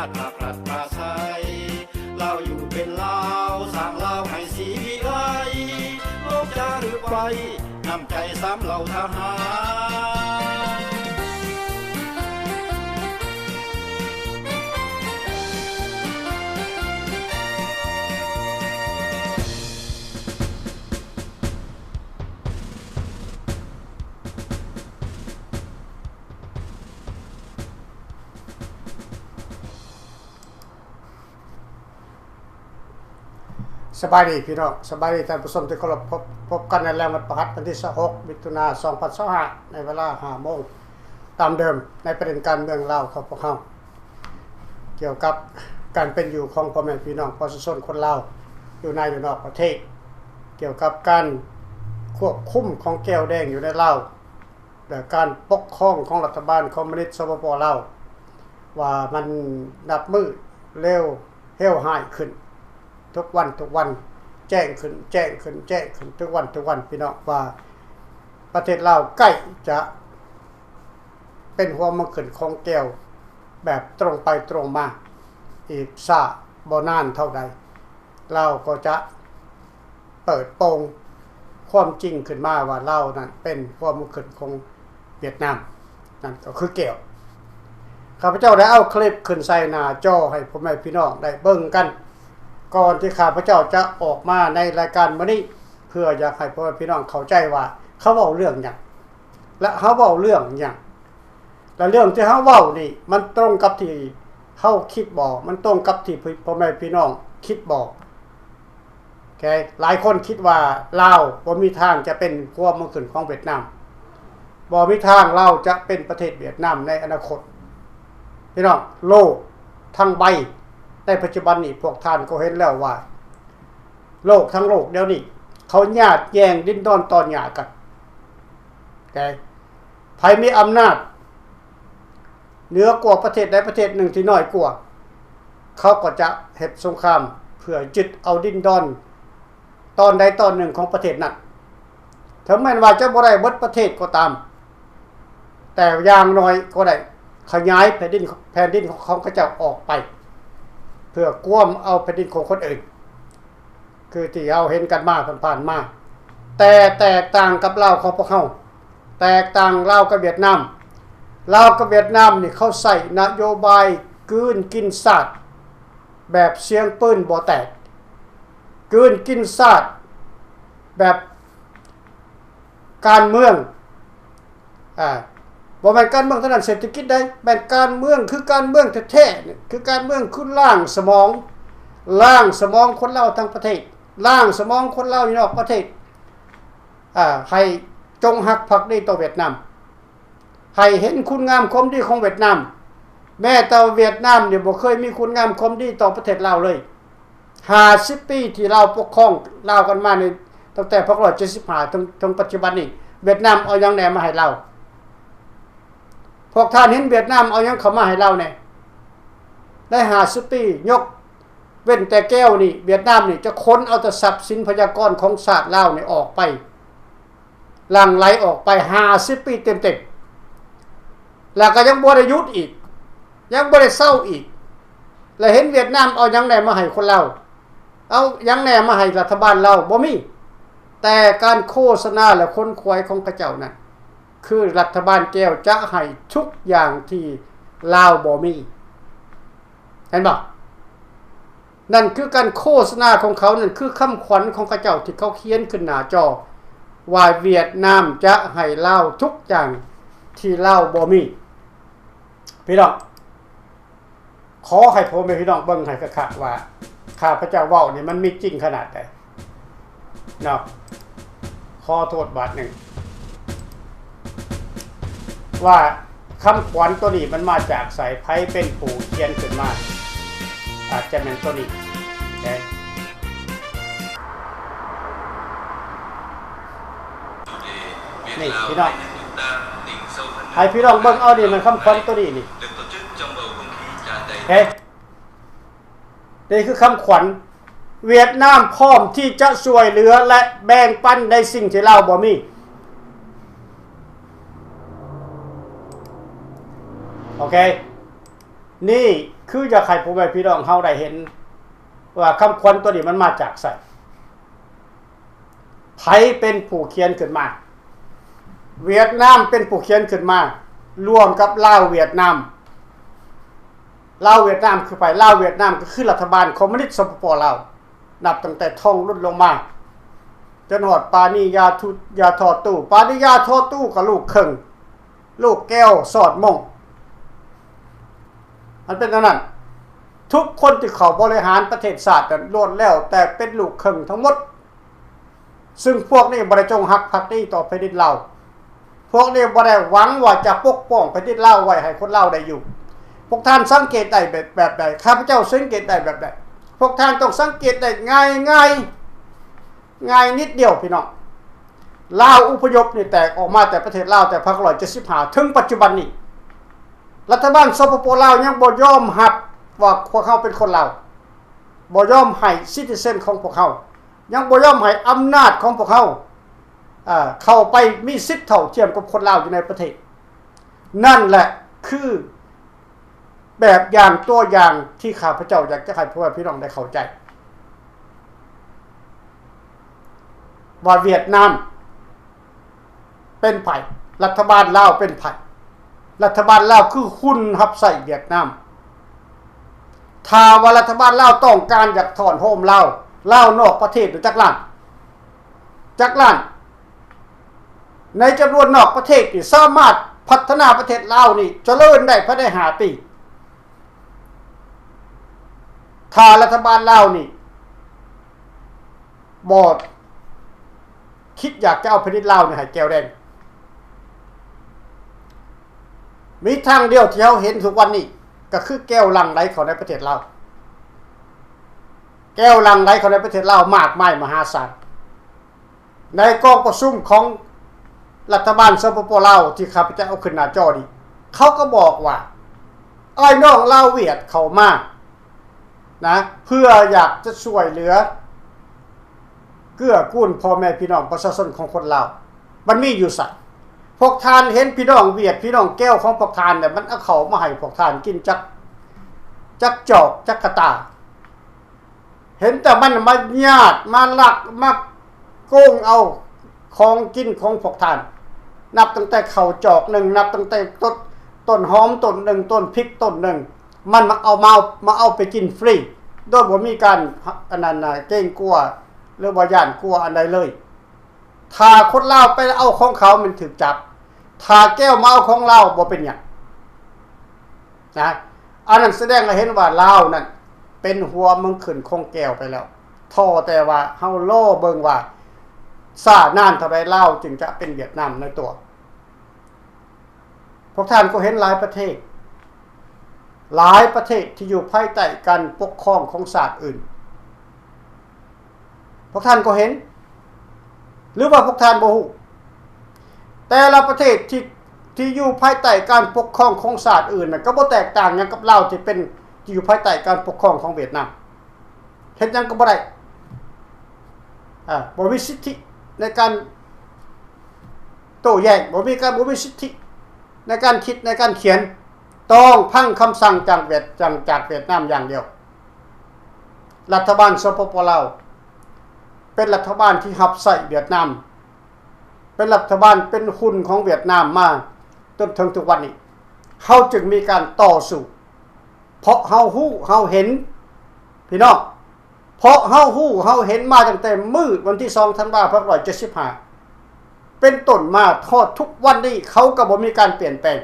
ດ ຮັກລັດຖະໄຊ ລາວຢູ່ເປັນລາວ ສ້າງລາວໃຫ້ສີວິໄລ ໂລກຈາລຶກໄວ້ ນ້ຳໃຈສາມເຫຼົ່າທະຫານ. ສະບາຍດີພີ່ນ້ອງ ສະບາຍດີທ່ານຜູ້ຊົມທີ່ເຄົາລົບ, ພົບ ພົບກັນໃນແລງວັນພະຫັດ ວັນທີຊາວຫົກ ມິຖຸນາ ສອງພັນຊາວຫ້າ ໃນເວລາຫ້າໂມງຕາມເດີມ ໃນປະເດັນການເມືອງລາວຂອງພວກເຮົາ ກ່ຽວກັບການເປັນຢູ່ຂອງພໍ່ແມ່ພີ່ນ້ອງປະຊາຊົນຄົນລາວ ຢູ່ໃນ ຢູ່ນອກປະເທດ, ກ່ຽວກັບການຄວບຄຸມຂອງແກວແດງຢູ່ໃນລາວ ແລະ ການປົກຄອງຂອງລັດຖະບານຄອມມູນິດ ສປປ ລາວ ວ່າມັນນັບມື້ເລວເຫວຮ້າຍຂຶ້ນ ທຸກວັນ ທຸກວັນ ແຈ້ງຂຶ້ນ ແຈ້ງຂຶ້ນ ແຈ້ງຂຶ້ນ ທຸກວັນ ທຸກວັນ ພີ່ນ້ອງ ວ່າປະເທດລາວໃກ້ຈະເປັນຫົວເມືອງຂຶ້ນຂອງແກວແບບຕົງໄປຕົງມາ ອີກຊ້າບໍ່ນານເທົ່າໃດ ລາວກໍຈະເປີດໂປງຄວາມຈິງຂຶ້ນມາວ່າລາວນັ້ນເປັນຫົວເມືອງຂຶ້ນຂອງຫວຽດນາມ ນັ້ນກໍຄືແກວ. ຂ້າພະເຈົ້າໄດ້ເອົາຄລິບຂຶ້ນໃສ່ໜ້າຈໍໃຫ້ພໍ່ແມ່ພີ່ນ້ອງໄດ້ເບິ່ງກັນ ກ່ອນທີ່ຂ້າພະເຈົ້າຈະອອກມາໃນລາຍການມື້ນີ້ ເພື່ອຢາກໃຫ້ພໍ່ແມ່ພີ່ນ້ອງເຂົ້າໃຈວ່າເຂົາເວົ້າເລື່ອງຫຍັງ ແລະ ເຮົາເວົ້າເລື່ອງຫຍັງ ແລະ ເລື່ອງທີ່ເຮົາເວົ້ານີ້ ມັນຕົງກັບທີ່ເຮົາຄິດບໍ່? ມັນຕົງກັບທີ່ພໍ່ແມ່ພີ່ນ້ອງຄິດບໍ່? ໂອເຄ ຫຼາຍຄົນຄິດວ່າລາວບໍ່ມີທາງຈະເປັນຂົວເມືອງຂຶ້ນຂອງຫວຽດນາມ, ບໍ່ມີທາງລາວຈະເປັນປະເທດຫວຽດນາມໃນອະນາຄົດ. ພີ່ນ້ອງ, ໂລກທັງໃບໃນປັດຈຸບັນນີ້ ພວກທ່ານກໍເຫັນແລ້ວວ່າ ໂລກທັງໂລກດຽວນີ້ ເຂົາຍາດແຍ່ງດິນດອນຕອນຫຍ້າກັນ. ໂອເຄ ໃຜມີອຳນາດເໜືອກວ່າປະເທດໃດປະເທດໜຶ່ງທີ່ນ້ອຍກວ່າ ເຂົາກໍຈະເຮັດສົງຄາມເພື່ອຍຶດເອົາດິນດອນຕອນໃດຕອນໜຶ່ງຂອງປະເທດນັ້ນ. ເຖິງແມ່ນວ່າຈະບໍ່ໄດ້ເບິດປະເທດກໍຕາມ, ແຕ່ຢ່າງໜ້ອຍກໍໄດ້ຂະຫຍາຍແຜ່ນດິນ, ແຜ່ນດິນຂອງເຂົາເຈົ້າອອກໄປ ເພື່ອກວມເອົາແຜ່ນດິນຂອງຄົນອື່ນ. ຄືທີ່ເຮົາເຫັນກັນມາຜ່ານໆມາ. ແຕ່ແຕກຕ່າງກັບລາວຂອງພວກເຮົາ, ແຕກຕ່າງລາວກັບຫວຽດນາມ. ລາວກັບຫວຽດນາມນີ້ ເຂົາໃຊ້ນະໂຍບາຍກືນກິນຊາດແບບສຽງປືນບໍ່ແຕກ, ກືນກິນຊາດແບບການເມືອງ. ອ່າ ບໍ່ແມ່ນການເມືອງເທົ່ານັ້ນ ເສດຖະກິດໃດ, ແມ່ນການເມືອງ ຄືການເມືອງແທ້ໆ ຄືການເມືອງ ຄືລ້າງສະໝອງ, ລ້າງສະໝອງຄົນລາວທັງປະເທດ, ລ້າງສະໝອງຄົນລາວຢູ່ນອກປະເທດ, ອ່າ ໃຫ້ຈົ່ງຮັກພັກດີຕໍ່ຫວຽດນາມ, ໃຫ້ເຫັນຄຸນງາມຄວາມດີຂອງຫວຽດນາມ. ແມ້ແຕ່ຫວຽດນາມນີ້ບໍ່ເຄີຍມີຄຸນງາມຄວາມດີຕໍ່ປະເທດລາວເລີຍ. ຫ້າສິບປີທີ່ລາວປົກຄອງລາວກັນມານີ້ ຕັ້ງແຕ່ພັນເກົ້າຮ້ອຍເຈັດສິບຫ້າ ເຖິງ ເຖິງປັດຈຸບັນນີ້ ຫວຽດນາມເອົາຫຍັງແດ່ມາໃຫ້ລາວ? ພວກທ່ານເຫັນຫວຽດນາມເອົາຫຍັງເຂົ້າມາໃຫ້ລາວແດ່? ໃນຫ້າສິບປີ ຍົກເວັ້ນແຕ່ແກວນີ້ ຫວຽດນາມນີ້ຈະຂົນເອົາແຕ່ຊັບສິນພະຍາກອນຂອງຊາດລາວນີ້ອອກໄປ ຫຼັ່ງໄຫຼອອກໄປຫ້າສິບປີເຕັມໆ ແລ້ວກໍຍັງບໍ່ໄດ້ຢຸດອີກ, ຍັງບໍ່ໄດ້ເຊົາອີກ. ແລ້ວເຫັນຫວຽດນາມເອົາຫຍັງແດ່ມາໃຫ້ຄົນລາວ? ເອົາຫຍັງແດ່ມາໃຫ້ລັດຖະບານລາວ? ບໍ່ມີ. ແຕ່ການໂຄສະນາ ແລະ ຂົນຂວາຍຂອງເຂົາເຈົ້ານັ້ນ ຄືລັດຖະບານແກວຈະໃຫ້ທຸກຢ່າງທີ່ລາວບໍ່ມີ. ເຫັນບໍ່? ນັ້ນຄືການໂຄສະນາຂອງເຂົາ, ນັ້ນຄືຄຳຂວັນຂອງເຂົາເຈົ້າທີ່ເຂົາຂຽນຂຶ້ນໜ້າຈໍ ວ່າຫວຽດນາມຈະໃຫ້ລາວທຸກຢ່າງທີ່ລາວບໍ່ມີ. ພີ່ນ້ອງ, ຂໍໃຫ້ພໍ່ແມ່ພີ່ນ້ອງເບິ່ງໃຫ້ຄັກໆວ່າ ຂ້າພະເຈົ້າເວົ້ານີ້ມັນມີຈິງຂະໜາດໃດ. ເນາະ ຂໍໂທດບາດໜຶ່ງ ວ່າຄຳຂວັນໂຕນີ້ມັນມາຈາກໃສ? ໃຜເປັນຜູ້ຂຽນຂຶ້ນມາ? ອາດຈະແມ່ນໂຕນີ້ເດ້. ນີ້ພີ່ນ້ອງ, ໃຫ້ພີ່ນ້ອງເບິ່ງເອົານີ້, ແມ່ນຄຳຂວັນໂຕນີ້ນີ້. ເອີ ນີ້ຄືຄຳຂວັນ, ຫວຽດນາມພ້ອມທີ່ຈະຊ່ວຍເຫຼືອ ແລະ ແບ່ງປັນໃນສິ່ງທີ່ລາວບໍ່ມີ. ໂອເຄ, ນີ້ ຄືຢາກໃຫ້ພໍ່ແມ່ພີ່ນ້ອງເຮົາໄດ້ເຫັນວ່າຄຳຂວັນຕົວນີ້ມັນມາຈາກໃສ? ໃຜເປັນຜູ້ຂຽນຂຶ້ນມາ? ຫວຽດນາມເປັນຜູ້ຂຽນຂຶ້ນມາ ຮ່ວມກັບລາວຫວຽດນາມ. ລາວຫວຽດນາມຄືໃຜ? ລາວຫວຽດນາມກໍຄືລັດຖະບານຄອມມູນິດ ສປປ ລາວ ນັບຕັ້ງແຕ່ທອງລຸນລົງມາ ຈົນຮອດປານີຢາທຸ ຢາທໍ່ຕູ້. ປານີຢາທໍ່ຕູ້ກໍລູກເຄິ່ງ ລູກແກ້ວສອດມົ້ງ. ມັນເປັນຈັ່ງນັ້ນ. ທຸກຄົນທີ່ເຂົ້າບໍລິຫານປະເທດຊາດນັ້ນ ລ້ວນແລ້ວແຕ່ເປັນລູກເຄິ່ງທັງໝົດ. ຊຶ່ງພວກນີ້ບໍ່ໄດ້ຈົງຮັກພັກດີຕໍ່ແຜ່ນດິນລາວ. ພວກນີ້ບໍ່ໄດ້ຫວັງວ່າຈະປົກປ້ອງແຜ່ນດິນລາວໄວ້ໃຫ້ຄົນລາວໄດ້ຢູ່. ພວກທ່ານສັງເກດໄດ້ແບບ ແບບໃດ? ຂ້າພະເຈົ້າສັງເກດໄດ້ແບບໃດ? ພວກທ່ານຕ້ອງສັງເກດໄດ້ງ່າຍໆ ງ່າຍນິດດຽວພີ່ນ້ອງ. ລາວອົບພະຍົບນີ້ແຕກອອກມາແຕ່ປະເທດລາວແຕ່ພັນເກົ້າຮ້ອຍເຈັດສິບຫ້າ ເຖິງປັດຈຸບັນນີ້ ລັດຖະບານ ສປປ ລາວ ຍັງບໍ່ຍອມຮັບວ່າພວກເຮົາເປັນຄົນລາວ, ບໍ່ຍອມໃຫ້ຊິຕິເຊັນຂອງພວກເຮົາ, ຍັງບໍ່ຍອມໃຫ້ອຳນາດຂອງພວກເຮົາ ເອີ ເຂົ້າໄປມີສິດເທົ່າທຽມກັບຄົນລາວຢູ່ໃນປະເທດ. ນັ້ນແຫຼະຄືແບບຢ່າງຕົວຢ່າງທີ່ຂ້າພະເຈົ້າຢາກຈະໃຫ້ພໍ່ແມ່ພີ່ນ້ອງໄດ້ເຂົ້າໃຈ ວ່າຫວຽດນາມເປັນໃຜ, ລັດຖະບານລາວເປັນໃຜ. ລັດຖະບານລາວຄືຮຸ່ນຮັບໃຊ້ຫວຽດນາມ. ຖ້າວ່າລັດຖະບານລາວຕ້ອງການຢາກຖອນໂຮມລາວ, ລາວນອກປະເທດຢູ່ຈັກລ້ານ? ຈັກລ້ານ? ໃນຈຳນວນນອກປະເທດນີ້ ສາມາດພັດທະນາປະເທດລາວນີ້ຈະເລີນໄດ້ພາຍໃນຫ້າປີ ຖ້າລັດຖະບານລາວນີ້ບໍ່ຄິດຢາກຈະເອົາແຜ່ນດິນລາວນີ້ໃຫ້ແກວແດງ. ມີທາງດຽວທີ່ເຮົາເຫັນທຸກວັນນີ້ ກໍຄືແກວຫຼັ່ງໄຫຼເຂົ້າໃນປະເທດລາວ, ແກວຫຼັ່ງໄຫຼເຂົ້າໃນປະເທດລາວມາກມາຍມະຫາສານ. ໃນກອງປະຊຸມຂອງລັດຖະບານ ສປປ ລາວ ທີ່ຂ້າພະເຈົ້າເອົາຂຶ້ນໜ້າຈໍນີ້ ເຂົາກໍບອກວ່າ ອ້າຍນ້ອງລາວຫວຽດເຂົ້າມານະ ເພື່ອຢາກຈະຊ່ວຍເຫຼືອເກື້ອກູນພໍ່ແມ່ພີ່ນ້ອງປະຊາຊົນຂອງຄົນລາວ. ມັນມີຢູ່ໃສ? ພວກທ່ານເຫັນພີ່ນ້ອງຫວຽດ ພີ່ນ້ອງແກວຂອງພວກທ່ານນະ ມັນເອົາເຂົ້າມາໃຫ້ພວກທ່ານກິນຈັກ ຈັກຈອກ ຈັກກະຕ່າ. ເຫັນແຕ່ມັນມາຍາດ ມາລັກ ມາໂກງເອົາຂອງກິນຂອງພວກທ່ານ, ນັບຕັ້ງແຕ່ເຂົ້າຈອກໜຶ່ງ, ນັບຕັ້ງແຕ່ຕົ້ນ ຕົ້ນຫອມຕົ້ນໜຶ່ງ, ຕົ້ນພິກຕົ້ນໜຶ່ງ, ມັນມາເອົາ ມາເອົາ ມາເອົາໄປກິນຟຣີ ໂດຍບໍ່ມີການ ອັນນັ້ນນະ ເກງກົວ ຫຼືວ່າຢ້ານກົວອັນໃດເລີຍ. ຖ້າຄົນລາວໄປເອົາຂອງເຂົາແມ່ນຖືກຈັບ, ຖ້າແກວມາເອົາຂອງລາວບໍ່ເປັນຫຍັງນະ. ອັນນັ້ນສະແດງໃຫ້ເຫັນວ່າລາວນັ້ນເປັນຫົວເມືອງຂຶ້ນຂອງແກວໄປແລ້ວ. ທໍ່ແຕ່ວ່າເຮົາລໍເບິ່ງວ່າຊ້ານານເທົ່າໃດລາວຈຶ່ງຈະເປັນຫວຽດນາມໃນຕົວ. ພວກທ່ານກໍເຫັນຫຼາຍປະເທດ, ຫຼາຍປະເທດທີ່ຢູ່ພາຍໃຕ້ການປົກຄອງຂອງຊາດອື່ນ. ພວກທ່ານກໍເຫັນ ຫຼືວ່າພວກທ່ານບໍ່ຮູ້? ແຕ່ລະປະເທດທີ່ ທີ່ຢູ່ພາຍໃຕ້ການປົກຄອງຂອງຊາດອື່ນນະ ກໍບໍ່ແຕກຕ່າງຫຍັງກັບລາວທີ່ເປັນ ທີ່ຢູ່ພາຍໃຕ້ການປົກຄອງຂອງຫວຽດນາມ. ເຮັດຫຍັງກໍບໍ່ໄດ້ ອາ ບໍ່ມີສິດທິໃນການໂຕ້ແຍ້ງ, ບໍ່ມີການ ບໍ່ມີສິດທິໃນການຄິດ ໃນການຂຽນ. ຕ້ອງຟັງຄຳສັ່ງຈາກຫວຽດ ຈາກ ຈາກຫວຽດນາມຢ່າງດຽວ. ລັດຖະບານ ສປປ ລາວ ເປັນລັດຖະບານທີ່ຮັບໃຊ້ຫວຽດນາມ, ເປັນລັດຖະບານ ເປັນຮຸ່ນຂອງຫວຽດນາມມາຈົນເຖິງທຸກວັນນີ້. ເຮົາຈຶ່ງມີການຕໍ່ສູ້ ເພາະເຮົາຮູ້ເຮົາເຫັນ ພີ່ນ້ອງ, ເພາະເຮົາຮູ້ເຮົາເຫັນມາຕັ້ງແຕ່ມື້ວັນທີສອງ ທັນວາ ພັນເກົ້າຮ້ອຍເຈັດສິບຫ້າ ເປັນຕົ້ນມາຮອດທຸກວັນນີ້ ເຂົາກໍບໍ່ມີການປ່ຽນແປງ.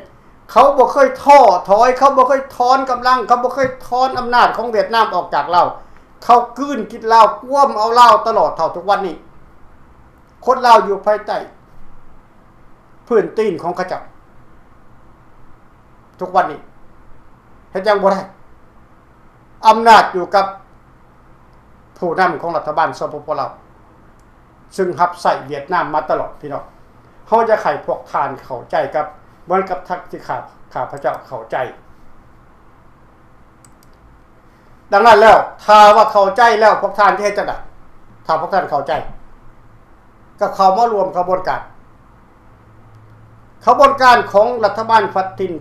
ເຂົາບໍ່ເຄີຍທໍ້ຖອຍ, ເຂົາບໍ່ເຄີຍຖອນກຳລັງ, ເຂົາບໍ່ເຄີຍຖອນອຳນາດຂອງຫວຽດນາມອອກຈາກລາວ. ເຂົາກືນກິນລາວ, ກວມເອົາລາວຕະຫຼອດເທົ່າທຸກວັນນີ້. ຄົນລາວຢູ່ພາຍໃຕ້ພື້ນຕີນຂອງເຂົາເຈົ້າ ທຸກວັນນີ້ເຮັດຫຍັງບໍ່ໄດ້. ອຳນາດຢູ່ກັບຜູ້ນຳຂອງລັດຖະບານ ສປປ ລາວ ຊຶ່ງຮັບໃຊ້ຫວຽດນາມມາຕະຫຼອດ. ພີ່ນ້ອງ, ເຮົາຢາກໃຫ້ພວກທ່ານເຂົ້າໃຈກັບ ເໝືອນກັບທີ່ຂ້າ ຂ້າພະເຈົ້າເຂົ້າໃຈ. ດັ່ງນັ້ນແລ້ວ ຖ້າວ່າເຂົ້າໃຈແລ້ວ ພວກທ່ານຈະເຮັດຈັ່ງໃດ? ຖ້າພວກທ່ານເຂົ້າໃຈ ກໍເຂົ້າມາຮ່ວມຂະບວນການ. ຂະບວນການຂອງລັດຖະບານພັດຖິ່ນ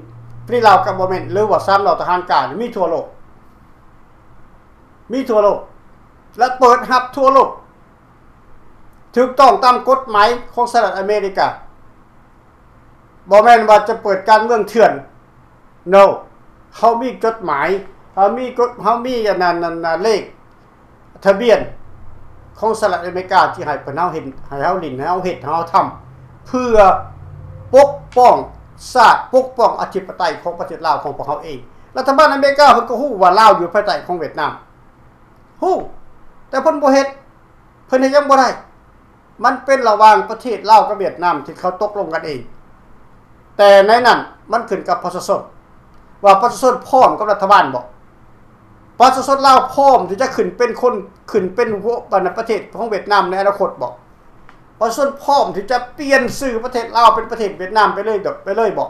Free Lao Government ຫຼືວ່າສາມເຫຼົ່າທະຫານກາງມີທົ່ວໂລກ. ມີທົ່ວໂລກ ແລະ ເປີດຮັບທົ່ວໂລກ ຖືກຕ້ອງຕາມກົດໝາຍຂອງສະຫະລັດອາເມລິກາ. ບໍ່ແມ່ນວ່າຈະເປີດການເມືອງເຖື່ອນ. No. ເຮົາມີກົດໝາຍ, ເຮົາມີກົດ, ເຮົາມີອັນນັ້ນ, ອັນນັ້ນ, ເລກທະບຽນຂອງສະຫະລັດອາເມລິກາທີ່ໃຫ້ເພິ່ນເຮົາເຫັນ, ໃຫ້ເຮົາຫຼິ້ນ, ໃຫ້ເຮົາເຮັດ, ໃຫ້ເຮົາທຳ ເພື່ອປົກປ້ອງຊາດ, ປົກປ້ອງອະທິປະໄຕຂອງປະເທດລາວຂອງພວກເຮົາເອງ. ລັດຖະບານອາເມລິກາເພິ່ນກໍຮູ້ວ່າລາວຢູ່ພາຍໃຕ້ຂອງຫວຽດນາມ. ຮູ້, ແຕ່ເພິ່ນບໍ່ເຮັດ. ເພິ່ນເຮັດຫຍັງບໍ່ໄດ້. ມັນເປັນລະຫວ່າງປະເທດລາວກັບຫວຽດນາມທີ່ເຂົາຕົກລົງກັນເອງ. ແຕ່ໃນນັ້ນມັນຂຶ້ນກັບປະຊາຊົນ ວ່າປະຊາຊົນພ້ອມກັບລັດຖະບານບໍ່? ປະຊາຊົນລາວພ້ອມທີ່ຈະຂຶ້ນເປັນຄົນ, ຂຶ້ນເປັນຫົວ ອັນນະ ປະເທດຂອງຫວຽດນາມໃນອະນາຄົດບໍ່? ປະຊາຊົນພ້ອມທີ່ຈະປ່ຽນຊື່ປະເທດລາວເປັນປະເທດຫວຽດນາມໄປເລີຍ, ໄປເລີຍບໍ່?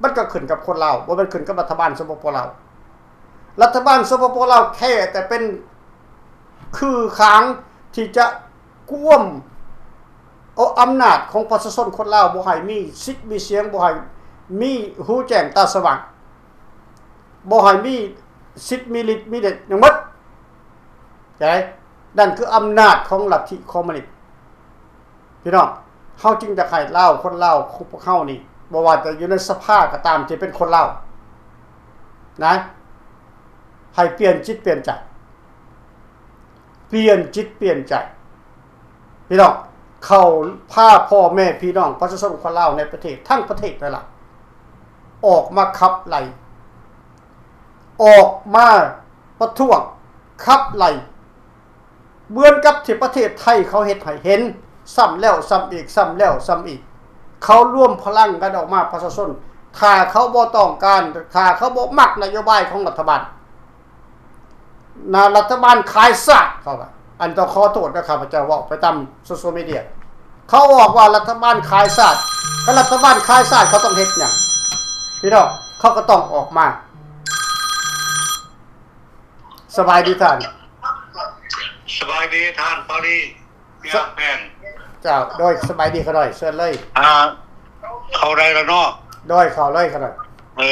ມັນກໍຂຶ້ນກັບຄົນລາວ, ບໍ່ແມ່ນຂຶ້ນກັບລັດຖະບານ ສປປ ລາວ. ລັດຖະບານ ສປປ ລາວ ແຄ່ແຕ່ເປັນຄືຄາງທີ່ຈະກວມເອົາອຳນາດຂອງປະຊາຊົນຄົນລາວ ບໍ່ໃຫ້ມີສິດມີສຽງ, ບໍ່ໃຫ້ມີຫູແຈ້ງຕາສະຫວ່າງ, ບໍ່ໃຫ້ມີສິດມີລິດມີເດດຫຍັງໝົດ. ເຂົ້າໃຈ? ນັ້ນຄືອຳນາດຂອງລັດທິຄອມມູນິດ. ພີ່ນ້ອງ, ເຮົາຈຶ່ງຢາກໃຫ້ລາວ, ຄົນລາວຂອງພວກເຮົານີ້, ບໍ່ວ່າຈະຢູ່ໃນສະພາກໍຕາມທີ່ເປັນຄົນລາວນະ, ໃຫ້ປ່ຽນຈິດປ່ຽນໃຈ, ປ່ຽນຈິດປ່ຽນໃຈ. ພີ່ນ້ອງ, ເຂົາພາພໍ່ແມ່ພີ່ນ້ອງປະຊາຊົນຄົນລາວໃນປະເທດ, ທັງປະເທດນັ້ນລະ, ອອກມາຂັບໄລ່, ອອກມາປະທ້ວງ, ຂັບໄລ່. ເໝືອນກັບທີ່ປະເທດໄທເຂົາເຮັດໃຫ້ເຫັນຊ້ຳແລ້ວຊ້ຳອີກ, ຊ້ຳແລ້ວຊ້ຳອີກ. ເຂົາລວມພະລັງກັນອອກມາ, ປະຊາຊົນ, ຖ້າເຂົາບໍ່ຕ້ອງການ, ຖ້າເຂົາບໍ່ມັກນະໂຍບາຍຂອງລັດຖະບານ, ນະ, ລັດຖະບານຂາຍຊາດ, ເຂົາວ່າ, ອັນ ຕ້ອງຂໍໂທດນະ, ຂ້າພະເຈົ້າເວົ້າໄປຕາມໂຊຊຽວມີເດຍ. ເຂົາບອກວ່າລັດຖະບານຂາຍຊາດ, ຄັນລັດຖະບານຂາຍຊາດ, ເຂົາຕ້ອງເຮັດຫຍັງ? ພີ່ນ້ອງ, ເຂົາກໍຕ້ອງອອກມາ. ສະບາຍດີທ່ານ. ສະບາຍດີທ່ານປາຣີ ຍາກແພງ. ເຈົ້າ, ໂດຍ, ສະບາຍດີຂ້ານ້ອຍ, ເຊີນເລີຍ. ອ່າ, ເຂົ້າໄດ້ແລ້ວເນາະ? ໂດຍ, ເຂົ້າເລີຍຂ້ານ້ອຍ. ເອີ,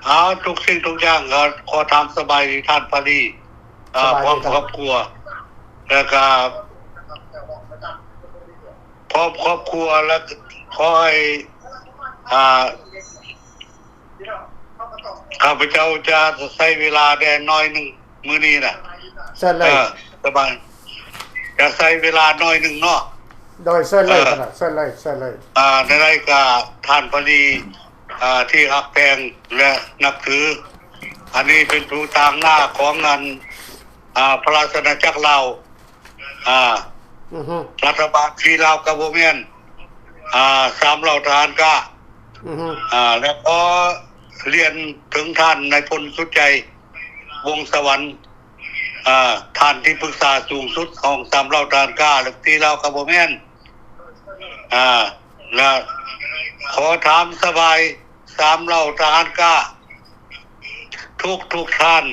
ເອົາ, ທຸກສິ່ງທຸກຢ່າງກໍຂໍຖາມສະບາຍດີທ່ານປາຣີ, ອ່າ, ສະບາຍດີ ພ້ອມຄອບຄົວ, ແລ້ວກໍພ້ອມຄອບຄົວ, ແລ້ວກໍຂໍໃຫ້, ອ່າ, ຂ້າພະເຈົ້າຈະໃຊ້ເວລາແດ່ໜ້ອຍໜຶ່ງມື້ນີ້ນະ. ເຊີນເລີຍ. ເອີ, ສະບາຍ, ຈະໃຊ້ເວລາໜ້ອຍໜຶ່ງເນາະ. ໂດຍ, ເຊີນເລີຍ, ເອີ, ເຊີນເລີຍ, ເຊີນເລີຍ. ອ່າ, ໃນໄລການທ່ານພະນີ, ອ່າ, ທີ່ຮັກແພງ ແລະ ນັບຖື, ອັນນີ້ເປັນຜູ້ຕາງໜ້າຂອງອັນ, ອ່າ, ພະລາຊະອານາຈັກລາວ. ອ່າ, ອືຮຶ, ລັດຖະບານທີ່ລາວກໍບໍ່ແມ່ນ, ອ່າ, ສາມເຫຼົ່າທະຫານກ້າ. ອືຮຶ, ອ່າ, ແລະ ຂໍລຽນເຖິງທ່ານນາຍພົນສຸດໃຈ ວົງສະຫວັນ, ອ່າ, ທ່ານທີ່ປຶກສາສູງສຸດຂອງສາມເຫຼົ່າທະຫານກ້າ, ແລະ ທີ່ລາວກໍບໍ່ແມ່ນ, ອ່າ, ແລະ ຂໍຖາມສະບາຍ ສາມເຫຼົ່າທະຫານກ້າ ທຸກໆທ່ານ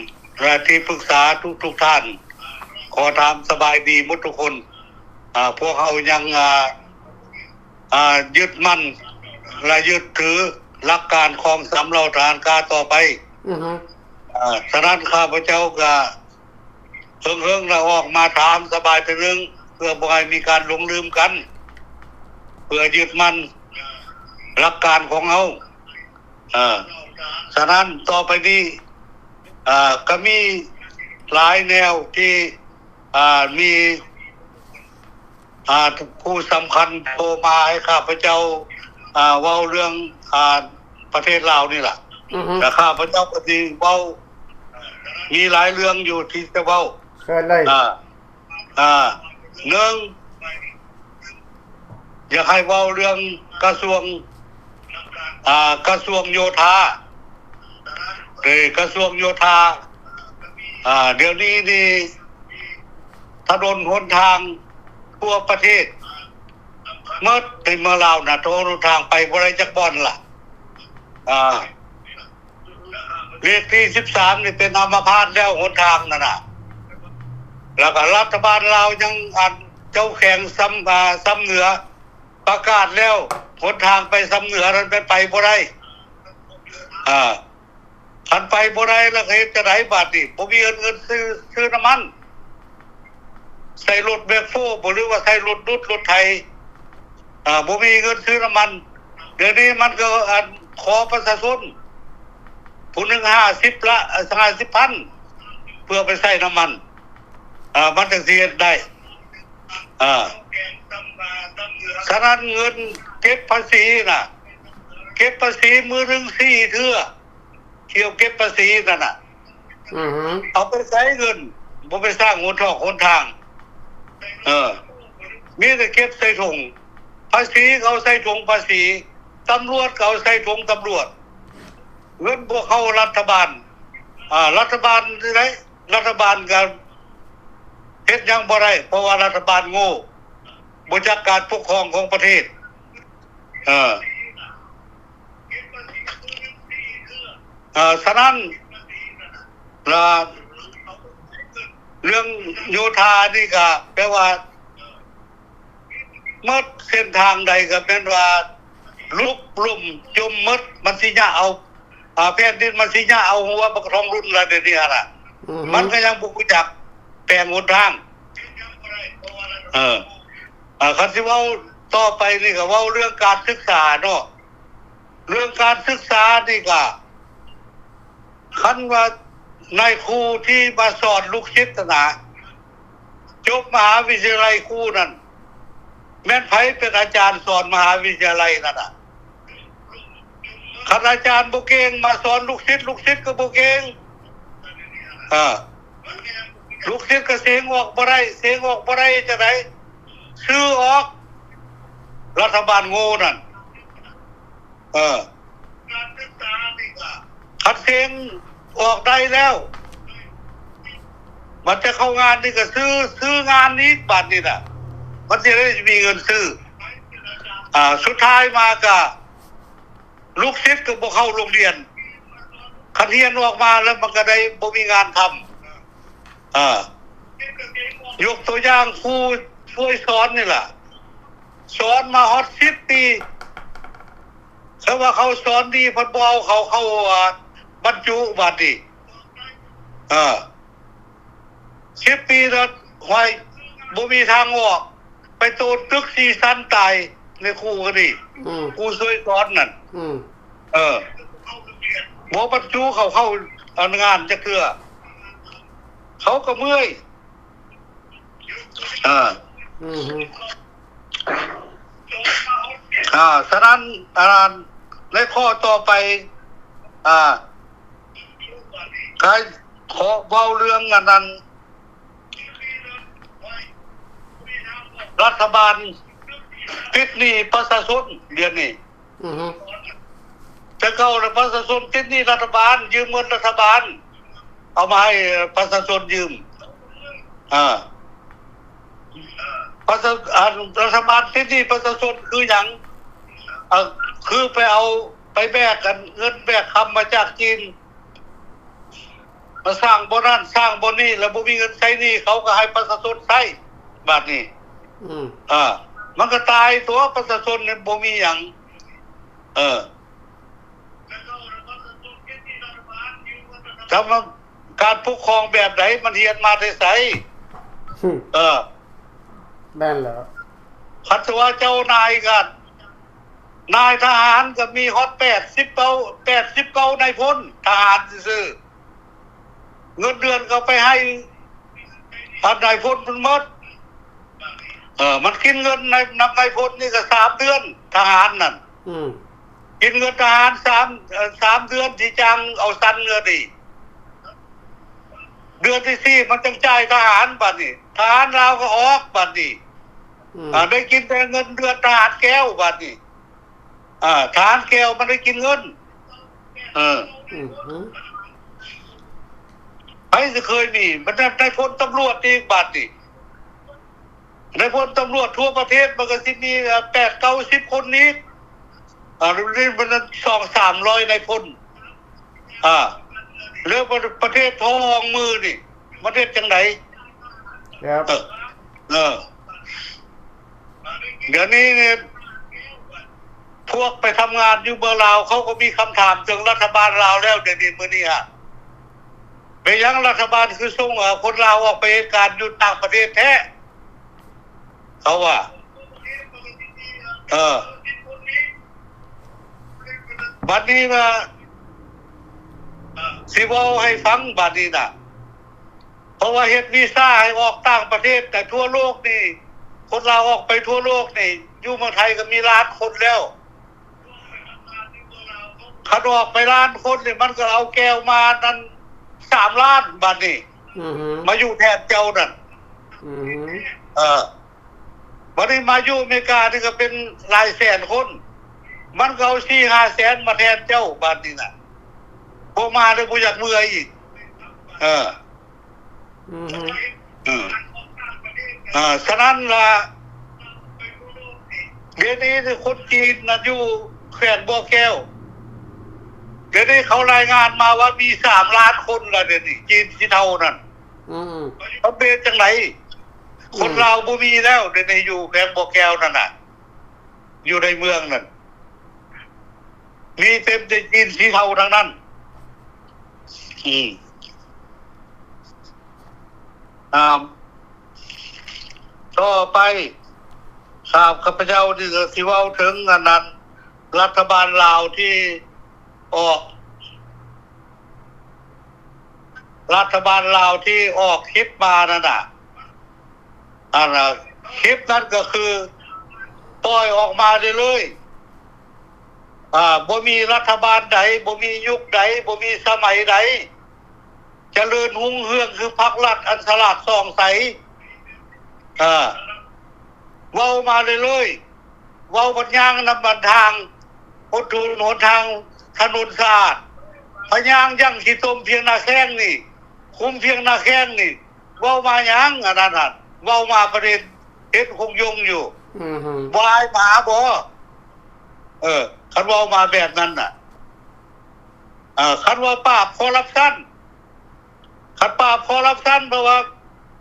ແລະ ທີ່ປຶກສາທຸກໆທ່ານ, ຂໍຖາມສະບາຍດີໝົດທຸກຄົນ. ອ່າ, ພວກເຮົາຍັງ, ອ່າ, ອ່າ, ຍຶດໝັ້ນ ແລະ ຍຶດຖືຫຼັກການຂອງສາມເຫຼົ່າທະຫານກ້າຕໍ່ໄປ. ອືຮຶ, ອ່າ, ສະນັ້ນ ຂ້າພະເຈົ້າກະ ເຫິງໆ ລະອອກມາຖາມສະບາຍເທື່ອໜຶ່ງ ເພື່ອບໍ່ໃຫ້ມີການຫຼົງລືມກັນ, ເພື່ອຍຶດໝັ້ນຫຼັກການຂອງເຮົາ. ເອີ, ສະນັ້ນ ຕໍ່ໄປນີ້, ເອີ, ກໍມີຫຼາຍແນວທີ່, ເອີ, ມີ ອ່າ ຜູ້ສຳຄັນໂທມາໃຫ້ຂ້າພະເຈົ້າ, ອ່າ, ເວົ້າເລື່ອງ, ອ່າ, ປະເທດລາວນີ້ລະ. ອືຮຶ, ແລະ ຂ້າພະເຈົ້າກໍຊິເວົ້າ, ມີຫຼາຍເລື່ອງຢູ່ທີ່ຈະເວົ້າ. ເຊີນເລີຍ. ອ່າ, ອ່າ, ໜຶ່ງ, ຢາກໃຫ້ເວົ້າເລື່ອງກະຊວງ, ອ່າ, ກະຊວງໂຍທາ. ເອີ, ກະຊວງໂຍທາ, ອ່າ, ດຽວນີ້ນີ້ ຖະໜົນຫົນທາງທົ່ວປະເທດໝົດໃນເມືອງລາວນະ, ຖະໜົນຫົນທາງໄປບໍ່ໄດ້ຈັກບ່ອນລະ. ອ່າ, ເລກທີສິບສາມນີ້ເປັນອຳມະພາດແລ້ວຫົນທາງນັ້ນນະ. ແລ້ວກໍລັດຖະບານລາວຍັງ, ອັນ, ເຈົ້າແຂວງຊຳ, ອ່າ, ຊຳເໜືອ ປະກາດແລ້ວ, ຫົນທາງໄປຊຳເໜືອນັ້ນໄປ, ໄປບໍ່ໄດ້. ອ່າ, ຄັນໄປບໍ່ໄດ້ແລ້ວກໍເຮັດຈັ່ງໃດບາດນີ້? ບໍ່ມີເງິນ ເງິນຊື້ ຊື້ນ້ຳມັນ ໃສ່ລົດແບັກໂຟບໍ ຫຼືວ່າໃສ່ລົດດຸດລົດໄຖ ອ່າ ບໍ່ມີເງິນຊື້ນ້ຳມັນ. ດຽວນີ້ມັນກໍ ອັນ ຂໍປະຊາຊົນຜູ້ໜຶ່ງຫ້າສິບລະ ຫ້າສິບພັນ ເພື່ອໄປໃສ່ນ້ຳມັນ ອ່າ ມັນຈັ່ງຊິເຮັດໄດ້. ອ່າ ສະນັ້ນເງິນເກັບພາສີນະ ເກັບພາສີມື້ໜຶ່ງສີ່ເທື່ອ ທ່ຽວເກັບພາສີນັ້ນນະ ອືຮຶ ເອົາໄປໃສເງິນ? ບໍ່ໄປສ້າງຫົນທອກຫົນທາງ ເອີ ມີແຕ່ເກັບໃສ່ຖົງ ພາສີກໍເອົາໃສ່ຖົງພາສີ ຕຳຫຼວດກໍເອົາໃສ່ຖົງຕຳຫຼວດ ເງິນບໍ່ເຂົ້າລັດຖະບານ ອ່າ ລັດຖະບານໃດ ລັດຖະບານກໍເຮັດຫຍັງບໍ່ໄດ້ ເພາະວ່າລັດຖະບານໂງ່ ບໍ່ຈັກການປົກຄອງຂອງປະເທດ ເອີ ເອີ ສະນັ້ນລະ ເລື່ອງໂຍທານີ້ກະແປວ່າ ໝົດເສັ້ນທາງໃດກໍແມ່ນວ່າລຸບລົມຈົມໝົດ ມັນຊິຍະເອົາ ອ່າ ແຜ່ນດິນມັນຊິຍະເອົາຫົວບັກທອງລຸນລະ ດຽວນີ້ຫັ້ນນະ ອືຮຶ ມັນກໍຍັງບໍ່ຮູ້ຈັກແປງຫົນທາງ ເອີ ອ່າ ຄັນຊິເວົ້າຕໍ່ໄປນີ້ກໍເວົ້າເລື່ອງການສຶກສາເນາະ ເລື່ອງການສຶກສານີ້ກໍ ຄັນວ່ານາຍຄູທີ່ມາສອນລູກສິດຫັ້ນນະ ຈົບມະຫາວິທະຍາໄລຄູນັ້ນ ແມ່ນໃຜເປັນອາຈານສອນມະຫາວິທະຍາໄລນັ້ນນະ? ຄັນອາຈານບໍ່ເກັ່ງມາສອນລູກສິດ ລູກສິດກໍບໍ່ເກັ່ງ ເອີ ລູກສິດກໍເສັງອອກບໍ່ໄດ້ ເສັງອອກບໍ່ໄດ້ຈັ່ງໃດ? ຊື້ອອກ ລັດຖະບານໂງ່ນັ້ນ ເອີ ຄັນເສັງອອກໄດ້ແລ້ວ ມັນຈະເຂົ້າງານນີ້ກໍຊື້ ຊື້ງານອີກບາດນີ້ນະ ມັນຊິໄດ້ມີເງິນຊື້ ອ່າ ສຸດທ້າຍມາກໍລູກສິດກໍບໍ່ເຂົ້າໂຮງຮຽນ ຄັນຮຽນອອກມາແລ້ວມັນກໍໄດ້ບໍ່ມີງານທຳ ອ່າ ຍົກຕົວຢ່າງຄູຊ່ວຍສອນນີ້ລະ ສອນມາຮອດສິບປີ ຄັນວ່າເຂົາສອນດີ ເພິ່ນບໍ່ເອົາເຂົາເຂົ້າ ອ່າ ບັນຈຸບາດນີ້ ເອີ ສິບປີແລ້ວ ຫ້ວຍ ບໍ່ມີທາງອອກ ໄປໂຕນຕຶກສີ່ຊັ້ນຕາຍ ໃນຄູກໍດີ ອືມ ຄູຊ່ວຍສອນນັ້ນ ອືມ ເອີ ບໍ່ບັນຈຸເຂົາເຂົ້າ ອັນ ງານຈັກເທື່ອ ເຂົາກໍເມື່ອຍ ອ່າ ອືຮຶ ອ່າ ສະນັ້ນ ອັນ ໃນຂໍ້ຕໍ່ໄປ ອ່າ ໃຫ້ຂໍເວົ້າເລື່ອງອັນນັ້ນ ລັດຖະບານຕິດໜີ້ປະຊາຊົນດຽວນີ້ ອືຮຶ ແຕ່ເກົ່າລະປະຊາຊົນຕິດໜີ້ລັດຖະບານ ຢືມເງິນລັດຖະບານ ເອົາມາໃຫ້ປະຊາຊົນຢືມ ອ່າ ປະຊາ ອັນ ລັດຖະບານຕິດໜີ້ປະຊາຊົນຄືຫຍັງ? ເອີ ຄືໄປເອົາ ໄປແບກກັນເງິນແບກຄຳມາຈາກຈີນ ມາສ້າງບ່ອນນັ້ນສ້າງບ່ອນນີ້ ແລ້ວບໍ່ມີເງິນໃຊ້ໜີ້ ເຂົາກໍໃຫ້ປະຊາຊົນໃຊ້ບາດນີ້ ອືມ ອ່າ ມັນກໍຕາຍຕົວະ ປະຊາຊົນນີ້ບໍ່ມີຫຍັງ ເອີ ຈຳວ່າການປົກຄອງແບບໃດ ມັນຮຽນມາແຕ່ໃສ? ເອີ ແມ່ນແລ້ວ ຄັນວ່າເຈົ້ານາຍກັນ ນາຍທະຫານກໍມີຮອດແປດສິບເກົ້າ ແປດສິບເກົ້ານາຍພົນ ທະຫານຊື່ໆ ເງິນເດືອນກໍໄປໃຫ້ ອັນ ນາຍພົນມັນໝົດ ເອີ ມັນກິນເງິນນາຍ ນຳນາຍພົນນີ້ກໍສາມເດືອນ ທະຫານນັ້ນ ອືມ ກິນເງິນທະຫານສາມ ເອີ ສາມເດືອນທີ່ຈ້າງເອົາສັນເງິນນີ້ ເດືອນທີສີ່ມັນຈັ່ງຈ່າຍທະຫານ ບາດນີ້ທະຫານລາວກໍອອກ ບາດນີ້ ອືມ ອ່າ ໄດ້ກິນແຕ່ເງິນເດືອນທະຫານແກ້ວ ບາດນີ້ ອ່າ ທະຫານແກ້ວມັນໄດ້ກິນເງິນ ເອີ ອືມ ໃຜຊິເຄີຍມີ ມັນໄດ້ພົນຕຳຫຼວດອີກ ບາດນີ້ ນາຍພົນຕຳຫຼວດທົ່ວປະເທດ ມັນກໍຊິມີແປດເກົ້າສິບຄົນນີ້ ອ່າ ນີ້ມັນສອງສາມຮ້ອຍນາຍພົນ ອ່າ ແລ້ວປະເທດພໍຫ້ອງມືນີ້ ມັນເຮັດຈັ່ງໃດ? ເອີ ເອີ ດຽວນີ້ນີ້ ໂທ ພວກໄປທຳງານຢູ່ເມືອງລາວ ເຂົາກໍມີຄຳຖາມເຖິງລັດຖະບານລາວແລ້ວ ດຽວນີ້ ມື້ນີ້ຫັ້ນ ເປັນຫຍັງລັດຖະບານຄືສົ່ງ ເອີ ຄົນລາວອອກໄປເຮັດການຢູ່ຕ່າງປະເທດແທ້? ເຂົາວ່າ ເອີ ບັດນີ້ວ່າ ຊິເວົ້າໃຫ້ຟັງ ບັດນີ້ນະ ເພາະວ່າເຮັດວີຊາໃຫ້ອອກຕ່າງປະເທດ ແຕ່ທົ່ວໂລກນີ້ ຄົນລາວອອກໄປທົ່ວໂລກນີ້ ຢູ່ເມືອງໄທກໍມີລ້ານຄົນແລ້ວ. ຄັນອອກໄປລ້ານຄົນນີ້ ມັນກໍເອົາແກ້ວມານັ້ນສາມລ້ານ ບັດນີ້ ອືຮຶ ມາຢູ່ແທນເຈົ້ານັ້ນ ອືຮຶ ເອີ ບັດນີ້ມາຢູ່ອາເມລິການີ້ກໍເປັນຫຼາຍແສນຄົນ ມັນກໍເອົາສີ່ຫ້າແສນມາແທນເຈົ້າ ບັດນີ້ນະ ບໍ່ມາແລ້ວ ບໍ່ຢາກເມືອອີກ ເອີ ອືຮຶ ເອີ ອາ ສະນັ້ນລະ ດຽວນີ້ຄົນຈີນນະ ຢູ່ແຂວງບໍ່ແກ້ວ ດຽວນີ້ເຂົາລາຍງານມາວ່າມີສາມລ້ານຄົນລະ ດຽວນີ້ຈີນສີເທົານັ້ນ ອືມ ເຂົາເປັນຈັ່ງໃດ? ອືມ ຄົນລາວບໍ່ມີແລ້ວ ດຽວນີ້ຢູ່ແຂວງບໍ່ແກ້ວນັ້ນນະ ຢູ່ໃນເມືອງນັ້ນ ມີເຕັມແຕ່ຈີນສີເທົາທັງນັ້ນ ອືມ ອ່າ ຕໍ່ໄປ ຂ້າພະເຈົ້ານີ້ກໍຊິເວົ້າເຖິງອັນນັ້ນ ລັດຖະບານລາວທີ່ອອກ ລັດຖະບານລາວທີ່ອອກຄລິບມານັ້ນນະ ອັນນະ ຄລິບນັ້ນກໍຄືປ່ອຍອອກມາເລີຍໆ ອາ ບໍ່ມີລັດຖະບານໃດ ບໍ່ມີຍຸກໃດ ບໍ່ມີສະໄໝໃດ ຈະເລີນຮຸ່ງເຮືອງຄືພັກລັດອັນສະຫຼາດສ່ອງໃສ ເອີ ເວົ້າມາເລີຍໆ ເວົ້າບັດຍ່າງນຳບັນທາງ ຫົນທຸນຫົນທາງ ຖະໜົນສະອາດ ພະຍ່າງຍັງຂີ້ຕົມພຽງນາແຂ້ງນີ້ ຄຸ້ມພຽງນາແຂ້ງນີ້ ເວົ້າມາຫຍັງອັນນັ້ນຫັ້ນ ເວົ້າມາປະເດັນເຫັນຄົງຍົງຢູ່ ອືຮຶ ບໍ່ອາຍໝາບໍ? ເອີ ຄັນເວົ້າມາແບບນັ້ນນະ ເອີ ຄັນວ່າປາບຄໍຣັບຊັນ ຄັນປາບຄໍຣັບຊັນ ເພາະວ່າ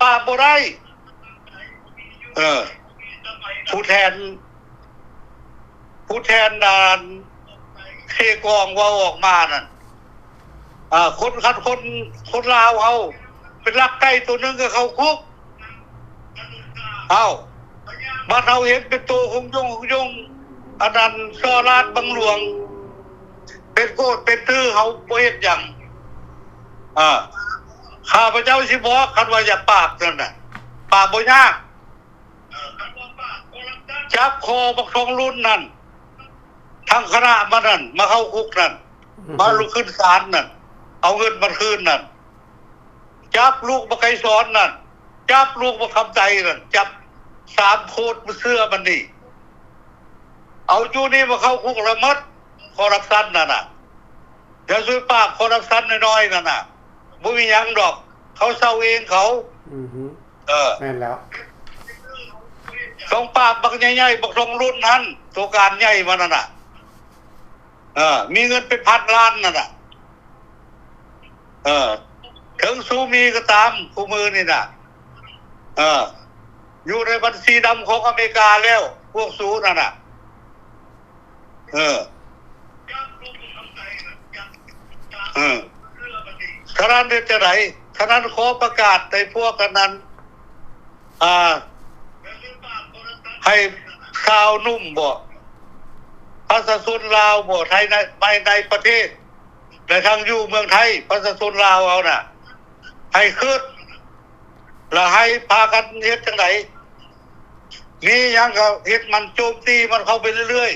ປາບບໍ່ໄດ້ ເອີ ຜູ້ແທນ ຜູ້ແທນ ອັນ ເຊກອງເວົ້າອອກມານັ້ນ ອາ ຄົນ ຄັນຄົນ ຄົນລາວເຮົາເປັນລັກໄກ່ໂຕໜຶ່ງກໍເຂົ້າຄຸກ ເອົ້າ ບາດເຮົາເຫັນເປັນໂຕຄົງຍົງຄົງຍົງ ອັນນັ້ນສໍ້ລາດບັງຫຼວງ ເປັນໂກດເປັນຕື້ ເຮົາບໍ່ເຮັດຫຍັງ ເອີ ຂ້າພະເຈົ້າຊິບອກ ຄັນວ່າຢາກປາບນັ້ນນະ ປາບບໍ່ຍາກ ຈັບຄໍບັກທອງລຸນນັ້ນ ທັງຄະນະມັນນັ້ນ ມາເຂົ້າຄຸກນັ້ນ ມາລຸກຂຶ້ນສານນັ້ນ ເອົາເງິນມາຄືນນັ້ນ ຈັບລູກບັກໄກສອນນັ້ນ ຈັບລູກບັກຄຳໃຈນັ້ນ ຈັບສາມໂຄດເສືອມັນນີ້ ເອົາຈຸນີ້ມາເຂົ້າຄຸກລະໝົດ ຄໍຣັບຊັນນັ້ນນະ ຢ່າຊຸຍປາບຄໍຣັບຊັນນ້ອຍໆນັ້ນນະ ບໍ່ມີຫຍັງດອກ ເຂົາເຊົາເອງເຂົາ ອືຮຶ ເອີ ແມ່ນແລ້ວ ຕ້ອງປາບບັກໃຫຍ່ໆ ບັກທອງລຸນຫັ້ນ ໂຕການໃຫຍ່ມັນນັ້ນນະ ເອີ ມີເງິນເປັນພັນລ້ານນັ້ນນະ ເອີ ເຖິງສູມີກໍຕາມ ຄູ່ມື້ນີ້ນະ ເອີ ຢູ່ໃນບັນຊີດຳຂອງອາເມລິກາແລ້ວ ພວກສູນັ້ນນະ ເອີ ເອີ ສະນັ້ນເຮັດຈັ່ງໃດ? ສະນັ້ນຂໍປະກາດໃຫ້ພວກອັນນັ້ນ ອ່າ ໃຫ້ຊາວໜຸ່ມບໍ ປະຊາຊົນລາວບໍ ໄທໃນ ໃນປະເທດ ແລະ ທັງຢູ່ເມືອງໄທ ປະຊາຊົນລາວເຮົານະ ໃຫ້ຄິດ ລະໃຫ້ພາກັນເຮັດຈັ່ງໃດ? ມີຫຍັງກໍເຮັດມັນ ໂຈມຕີມັນເຂົ້າໄປເລື້ອຍ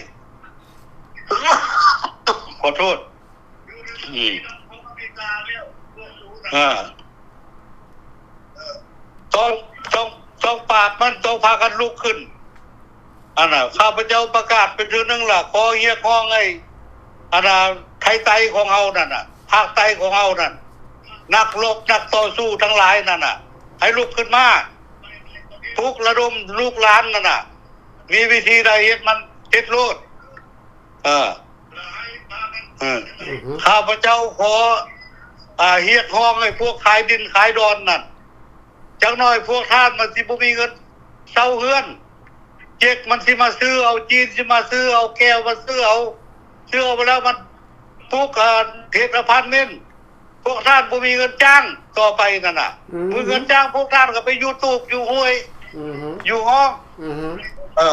ໆ ຂໍໂທດ ອືມ ເອີ ຕ້ອງ ຕ້ອງ ຕ້ອງປາບມັນ ຕ້ອງພາກັນລຸກຂຶ້ນ ອັນນ່າ ຂ້າພະເຈົ້າປະກາດເປັນເທື່ອໜຶ່ງລະ ຂໍຮຽກຮ້ອງໃຫ້ ອັນນ່າ ໄທໃຕ້ຂອງເຮົານັ້ນນະ ພາກໃຕ້ຂອງເຮົານັ້ນ ນັກລົບນັກຕໍ່ສູ້ທັງຫຼາຍນັ້ນນະ ໃຫ້ລຸກຂຶ້ນມາ ປຸກລະດົມລູກຫຼານນັ້ນນະ ມີວິທີໃດເຮັດມັນເຮັດໂລດ ເອີ ເອີ ອືຮຶ ຂ້າພະເຈົ້າຂໍ ອ່າ ຮຽກຮ້ອງໃຫ້ພວກຂາຍດິນຂາຍດອນນັ້ນ ຈັກໜ້ອຍພວກທ່ານມັນຊິບໍ່ມີເງິນເຊົ່າເຮືອນ ເຈ ຈັກມັນຊິມາຊື້ເອົາ ຈີນຊິມາຊື້ເອົາ ແກ້ວມາຊື້ເອົາ ຊື້ເອົາແລ້ວມັນປຸກ ເຮັດອາພາດເມັນ ພວກທ່ານບໍ່ມີເງິນຈ້າງຕໍ່ໄປນັ້ນນະ ບໍ່ມີເງິນຈ້າງ ພວກທ່ານກໍໄປຢູ່ຕູບ ຢູ່ຫ້ວຍ ຢູ່ຮ່ອງ ເອີ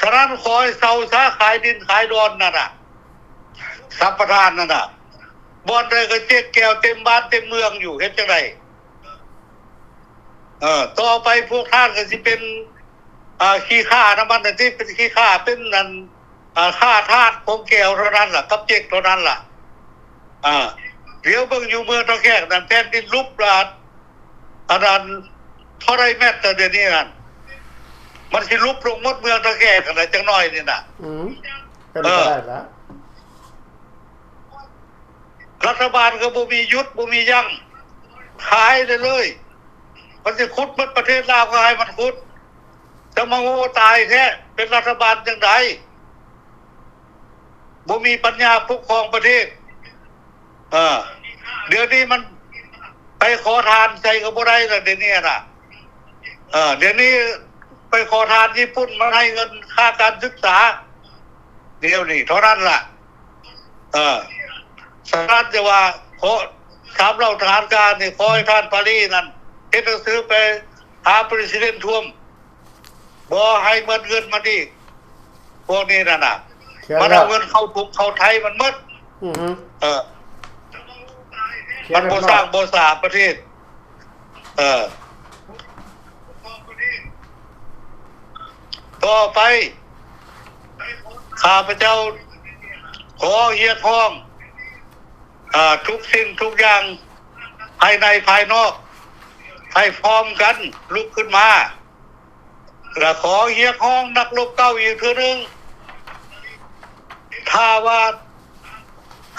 ສະນັ້ນຂໍໃຫ້ເຊົາຊະ ຂາຍດິນຂາຍດອນນັ້ນນະ ສຳປະທານນັ້ນນະ ບ່ອນໃດກໍເຈັກແກ້ວເຕັມບ້ານເຕັມເມືອງຢູ່ ເຮັດຈັ່ງໃດ? ເອີ ຕໍ່ໄປພວກທ່ານກໍຊິເປັນ ອາ ຂີ້ຂ້ານຳມັນນັ້ນຕິ ເປັນຂີ້ຂ້າ ເປັນອັນ ອາ ຂ້າທາດຂອງແກ້ວເທົ່ານັ້ນລະ ກັບເຈັກເທົ່ານັ້ນລະ ອາ ຫຼຽວເບິ່ງຢູ່ເມືອງທ່າແຂກນັ້ນ ແຜ່ນດິນຫຼຸບລະ ອັນນັ້ນເທົ່າໃດແມັດ ແຕ່ດຽວນີ້ນັ້ນ ມັນຊິຫຼຸບລົງໝົດເມືອງທ່າແຂກຫັ້ນລະ ຈັກໜ້ອຍນີ້ນະ ອືມ ເປັນໄປໄດ້ລະ. ລັດຖະບານກໍບໍ່ມີຢຸດບໍ່ມີຢັ້ງ ຂາຍໄດ້ເລີຍ ມັນຊິຂຸດໝົດປະເທດລາວກໍໃຫ້ມັນຂຸດ ຈະມາໂງ່ຕາຍແທ້ ເປັນລັດຖະບານຈັ່ງໃດ ບໍ່ມີປັນຍາປົກຄອງປະເທດ ເອີ ດຽວນີ້ມັນໄປຂໍທານໃສກໍບໍ່ໄດ້ລະ ດຽວນີ້ນະ ເອີ ດຽວນີ້ໄປຂໍທານຍີ່ປຸ່ນ ມັນໃຫ້ເງິນຄ່າການສຶກສາ ດຽວນີ້ເທົ່ານັ້ນລະ ເອີ ສະນັ້ນຈະວ່າ ຂໍ ສາມເຫຼົ່າທະຫານການນີ້ ຂໍໃຫ້ທ່ານປາຣີນັ້ນ ເຮັດໜັງສືໄປຫາປະເທດທວມ ບໍ່ໃຫ້ໝົດເງິນມັນອີກ ພວກນີ້ນັ້ນນະ ມັນເອົາເງິນເຂົ້າຖົງເຂົ້າໄທມັນໝົດ ເອີ ມັນບໍ່ສ້າງບໍ່ສາປະເທດ ເອີ ຕໍ່ໄປ ຂ້າພະເຈົ້າຂໍຮຽກຮ້ອງ ອາ ທຸກສິ່ງທຸກຢ່າງ ພາຍໃນພາຍນອກ ໃຫ້ພ້ອມກັນລຸກຂຶ້ນມາ ແລະ ຂໍຮຽກຮ້ອງນັກລົບເກົ່າອີກເທື່ອໜຶ່ງ ຖ້າວ່າ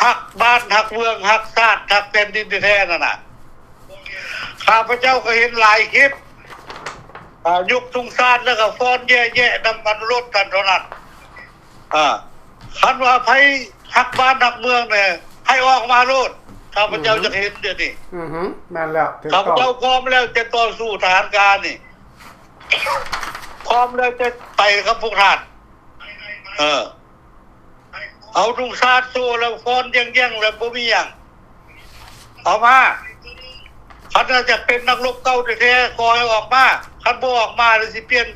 ຮັກບ້ານຮັກເມືອງ ຮັກຊາດ ຮັກແຜ່ນດິນແທ້ໆນັ້ນນະ ຂ້າພະເຈົ້າກໍເຫັນຫຼາຍຄລິບ ອາ ຍົກທຸງຊາດ ແລ້ວກໍຟ້ອນແຢະໆນຳອັນລົດກັນເທົ່ານັ້ນ ອາ ຄັນວ່າໃຜຮັກບ້ານຮັກເມືອງແດ່ ໃຫ້ອອກມາໂລດ ຂ້າພະເຈົ້າ ອືຮຶ ຢາກເຫັນດຽວນີ້ ອືຮຶ ແມ່ນແລ້ວ ຖືກຕ້ອງ ຂ້າພະເຈົ້າພ້ອມແລ້ວຈະຕໍ່ສູ້ທະຫານການນີ້ ພ້ອມແລ້ວຈະໄປກັບພວກທ່ານ ເອີ ເອົາທຸງຊາດໂຊແລ້ວຟ້ອນແຢ້ງໆ ແລ້ວບໍ່ມີຫຍັງ ເອົາມາ ຄັນວ່າຢາກເປັນນັກລົບເກົ່າແທ້ໆ ຂໍໃຫ້ອອກມາ ຄັນບໍ່ອອກມາແລ້ວຊິປ່ຽນ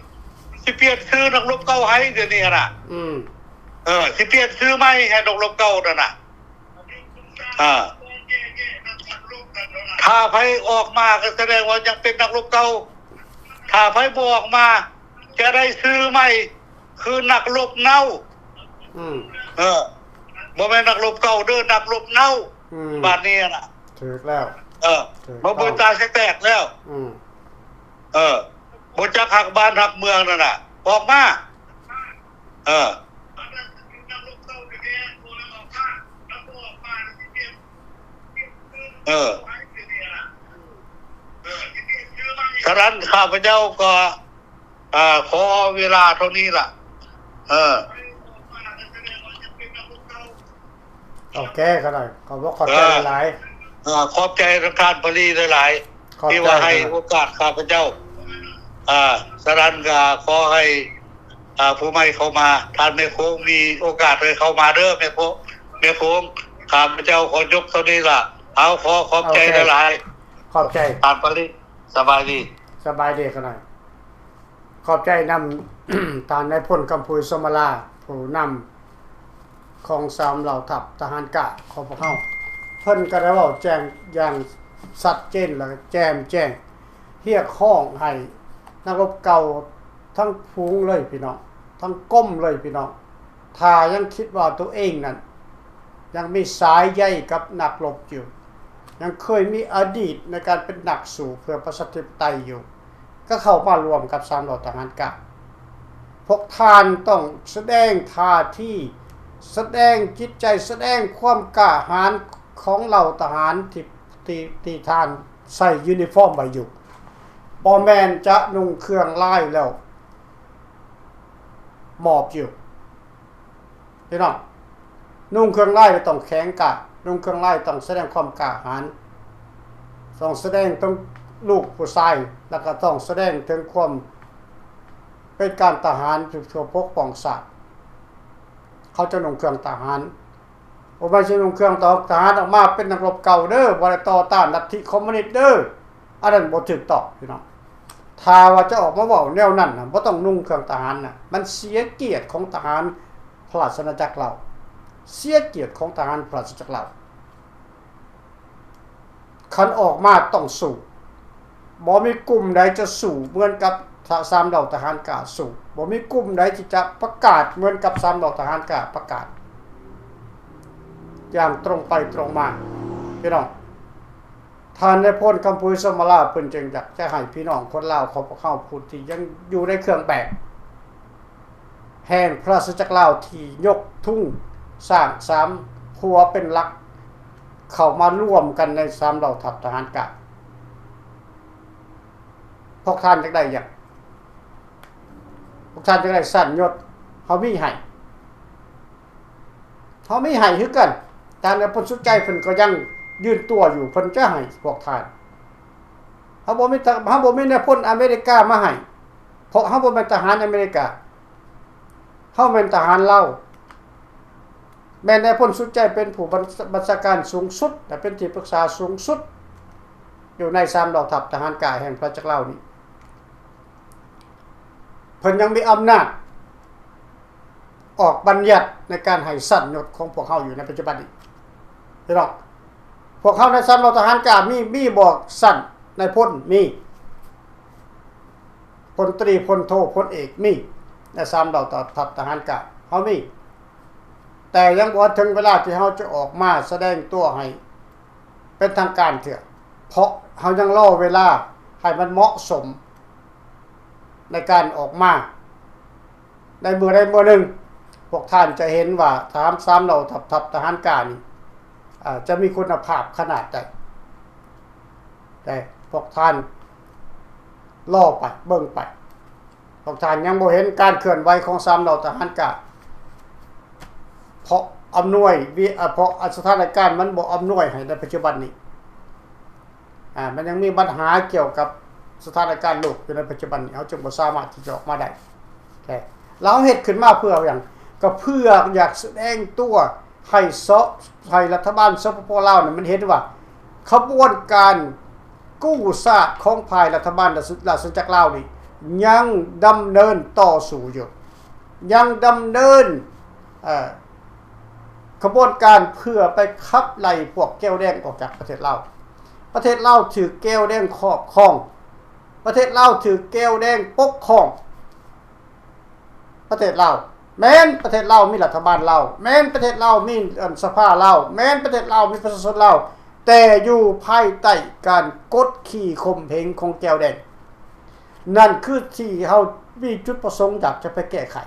ຊິປ່ຽນຊື່ນັກລົບເກົ່າໃຫ້ ດຽວນີ້ຫັ້ນນະ ອືມ ເອີ ຊິປ່ຽນຊື່ໃໝ່ໃຫ້ນັກລົບເກົ່ານັ້ນນະ ອາ ຖ້າໃຜອອກມາກໍສະແດງວ່າຍັງເປັນນັກລົບເກົ່າ ຖ້າໃຜບໍ່ອອກມາ ຈະໄດ້ຊື່ໃໝ່ ຄືນັກລົບເນົ່າ ອືມ ເອີ ບໍ່ແມ່ນນັກລົບເກົ່າເດີ ນັກລົບເນົ່າ ອືມ ບາດນີ້ນະ ຖືກແລ້ວ ເອີ ບໍ່ເບິ່ງຕາຊິແຕກແລ້ວ ອືມ ເອີ ບໍ່ຈັກຮັກບ້ານຮັກເມືອງນັ້ນນະ ອອກມາ ເອີ ເອີ ສະນັ້ນຂ້າພະເຈົ້າກໍ ອາ ຂໍເວລາເທົ່ານີ້ລະ ເອີ ໂອເຄ ກໍໄດ້ ຂອບ ຂອບໃຈຫຼາຍໆ ເອີ ຂອບໃຈທາງທ່ານປາຣີຫຼາຍໆ ທີ່ວ່າໃຫ້ໂອກາດຂ້າພະເຈົ້າ ອາ ສະນັ້ນກໍຂໍໃຫ້ ອາ ຜູ້ໃໝ່ເຂົ້າມາ ທ່ານແມ່ໂຂງມີໂອກາດໃຫ້ເຂົ້າມາເດີ ແມ່ໂຂງ ແມ່ໂຂງ ຂ້າພະເຈົ້າຂໍຈົບເທົ່ານີ້ລະ ເອົາ ຂໍຂອບໃຈຫຼາຍໆ ຂອບໃຈ ທ່ານປາຣີ ສະບາຍດີ ສະບາຍດີຂະນ້ອຍ ຂອບໃຈນຳ ທ່ານນາຍພົນ ຄຳພູ ສົມມາລາ ຜູ້ນຳຂອງສາມເຫຼົ່າທັບທະຫານການຂອງພວກເຮົາ ເພິ່ນກໍໄດ້ເວົ້າແຈ້ງຢ່າງຊັດເຈນ ແລະ ແຈ່ມແຈ້ງ ຮຽກຮ້ອງໃຫ້ນັກລົບເກົ່າທັງຝູງເລີຍພີ່ນ້ອງ ທັງກົມເລີຍພີ່ນ້ອງ ຖ້າຍັງຄິດວ່າໂຕເອງນັ້ນ ຍັງມີສາຍໃຍກັບນັກລົບຢູ່ ຍັງເຄີຍມີອະດີດໃນການເປັນນັກສູ້ເພື່ອປະຊາທິປະໄຕຢູ່ ກໍເຂົ້າມາຮ່ວມກັບສາມເຫຼົ່າທະຫານການ. ພວກທ່ານຕ້ອງສະແດງທ່າທີ, ສະແດງຈິດໃຈ, ສະແດງຄວາມກ້າຫານຂອງເຫຼົ່າທະຫານທີ່, ທີ່, ທີ່ທ່ານໃສ່ຢູນິຟອມໄວ້ຢູ່. ບໍ່ແມ່ນຈະນຸ່ງເຄື່ອງລາຍແລ້ວມອບຢູ່. ພີ່ນ້ອງ, ນຸ່ງເຄື່ອງລາຍຕ້ອງແຂງກ້າ, ນຸ່ງເຄື່ອງລາຍຕ້ອງສະແດງຄວາມກ້າຫານ, ຕ້ອງສະແດງເຖິງລູກຜູ້ຊາຍ, ແລ້ວກໍຕ້ອງສະແດງເຖິງຄວາມ ເປັນການທະຫານເພື່ອປົກປ້ອງຊາດ. ເຂົາຈະນຸ່ງເຄື່ອງທະຫານ. ບໍ່ແມ່ນຊິນຸ່ງເຄື່ອງທະຫານອອກມາເປັນນັກລົບເກົ່າເດີ້, ບໍ່ໄດ້ຕໍ່ຕ້ານລັດທິຄອມມູນິດເດີ້. ອັນນັ້ນບໍ່ຖືກຕ້ອງພີ່ນ້ອງ. ຖ້າວ່າຈະອອກມາເວົ້າແນວນັ້ນນະ, ບໍ່ຕ້ອງນຸ່ງເຄື່ອງທະຫານນະ. ມັນເສຍກຽດຂອງທະຫານພະລາຊະອານາຈັກລາວ. ເສຍກຽດຂອງທະຫານພະລາຊະອານາຈັກລາວ. ຄັນອອກມາຕ້ອງສູ້. ບໍ່ມີກຸ່ມໃດຈະສູ້ເໝືອນກັບສາມເຫຼົ່າທະຫານກ້າສູ້. ບໍ່ມີກຸ່ມໃດທີ່ຈະປະກາດເໝືອນກັບສາມເຫຼົ່າທະຫານກ້າປະກາດ. ຢ່າງຕົງໄປຕົງມາ ພີ່ນ້ອງ. ທ່ານນາຍພົນຄຳພູ ສົມມາລາ ເພິ່ນຈຶ່ງຢາກຈະໃຫ້ພີ່ນ້ອງຄົນລາວຂອງພວກເຮົາ ຜູ້ທີ່ຍັງຢູ່ໃນເຄື່ອງແບບ ແຫ່ງພະລາຊະອານາຈັກລາວທີ່ຍົກທຸງຊ້າງສາມຂົວເປັນຫຼັກ ເຂົ້າມາລວມກັນໃນສາມເຫຼົ່າທັບທະຫານກ້າ. ພວກທ່ານຢາກໄດ້ຫຍັງ? ພວກທ່ານຢາກໄດ້ຊັ້ນຍົດ? ເຮົາມີໃຫ້. ເຮົາມີໃຫ້ຄືກັນ. ທ່ານນາຍພົນສຸດໃຈເພິ່ນກໍຍັງຢືນຕົວຢູ່, ເພິ່ນຈະໃຫ້ພວກທ່ານ. ເຮົາບໍ່ມີ ເຮົາບໍ່ມີນາຍພົນອາເມລິກາມາໃຫ້, ເພາະເຮົາບໍ່ແມ່ນທະຫານອາເມລິກາ. ເຮົາແມ່ນທະຫານລາວ, ແມ່ນນາຍພົນສຸດໃຈເປັນຜູ້ບັນ ບັນຊາການສູງສຸດ ແລະ ເປັນທີ່ປຶກສາສູງສຸດ ຢູ່ໃນສາມເຫຼົ່າທັບທະຫານກ້າແຫ່ງພະລາຊະອານາຈັກລາວນີ້. ເພິ່ນຍັງມີອຳນາດ ອອກບັນຍັດໃນການໃຫ້ຊັ້ນຍົດຂອງພວກເຮົາຢູ່ໃນປັດຈຸບັນນີ້. ພີ່ນ້ອງ, ພວກເຮົາໃນສາມເຫຼົ່າທະຫານກ້າມີ ມີບໍ່ຊັ້ນນາຍພົນ? ມີ. ພົນຕຣີ ພົນໂທ ພົນເອກ ມີ. ໃນສາມເຫຼົ່າທັບທະຫານກ້າເຮົາມີ. ແຕ່ຍັງບໍ່ເຖິງເວລາທີ່ເຮົາຈະອອກມາສະແດງຕົວໃຫ້ເປັນທາງການເທື່ອ, ເພາະເຮົາຍັງລໍເວລາໃຫ້ມັນເໝາະສົມໃນການອອກມາ. ໃນເມື່ອໃດເມື່ອໜຶ່ງ ພວກທ່ານຈະເຫັນວ່າສາມ ສາມເຫຼົ່າທັບ ທັບທະຫານກ້ານີ້ ເອີ ຈະມີຄຸນນະພາບຂະໜາດໃດ. ແຕ່ພວກທ່ານລໍໄປ ເບິ່ງໄປ. ພວກທ່ານຍັງບໍ່ເຫັນການເຄື່ອນໄຫວຂອງສາມເຫຼົ່າທະຫານກ້າ ເພາະອຳນວຍ ເພາະສະຖານະການມັນບໍ່ອຳນວຍໃຫ້ໃນປັດຈຸບັນນີ້. ອາ ມັນຍັງມີບັນຫາກ່ຽວກັບສະຖານະການໂລກຢູ່ໃນປັດຈຸບັນນີ້ ເຮົາຈຶ່ງບໍ່ສາມາດທີ່ຈະອອກມາໄດ້. ແຕ່ລາວເຮັດຂຶ້ນມາເພື່ອຫຍັງ? ກໍເພື່ອຢາກສະແດງຕົວໃຫ້ ໃຫ້ລັດຖະບານ ສປປ ລາວ ນັ້ນມັນເຫັນວ່າ ຂະບວນການກູ້ຊາດຂອງຝ່າຍລັດຖະບານລາຊະອານາຈັກລາວນີ້ ຍັງດຳເນີນຕໍ່ສູ້ຢູ່, ຍັງດຳເນີນ ເອີ ຂະບວນການເພື່ອໄປຂັບໄລ່ພວກແກວແດງອອກຈາກປະເທດລາວ. ປະເທດລາວຖືກແກວແດງຄອບຄອງ, ປະເທດລາວຖືກແກວແດງປົກຄອງ. ປະເທດລາວ ແມ່ນປະເທດລາວມີລັດຖະບານລາວ, ແມ່ນປະເທດລາວມີ ອັນ ສະພາລາວ, ແມ່ນປະເທດລາວມີປະຊາຊົນລາວ, ແຕ່ຢູ່ພາຍໃຕ້ການກົດຂີ່ຂົ່ມເຫງຂອງແກວແດງ. ນັ້ນຄືທີ່ເຮົາມີຈຸດປະສົງຢາກຈະໄປແກ້ໄຂ.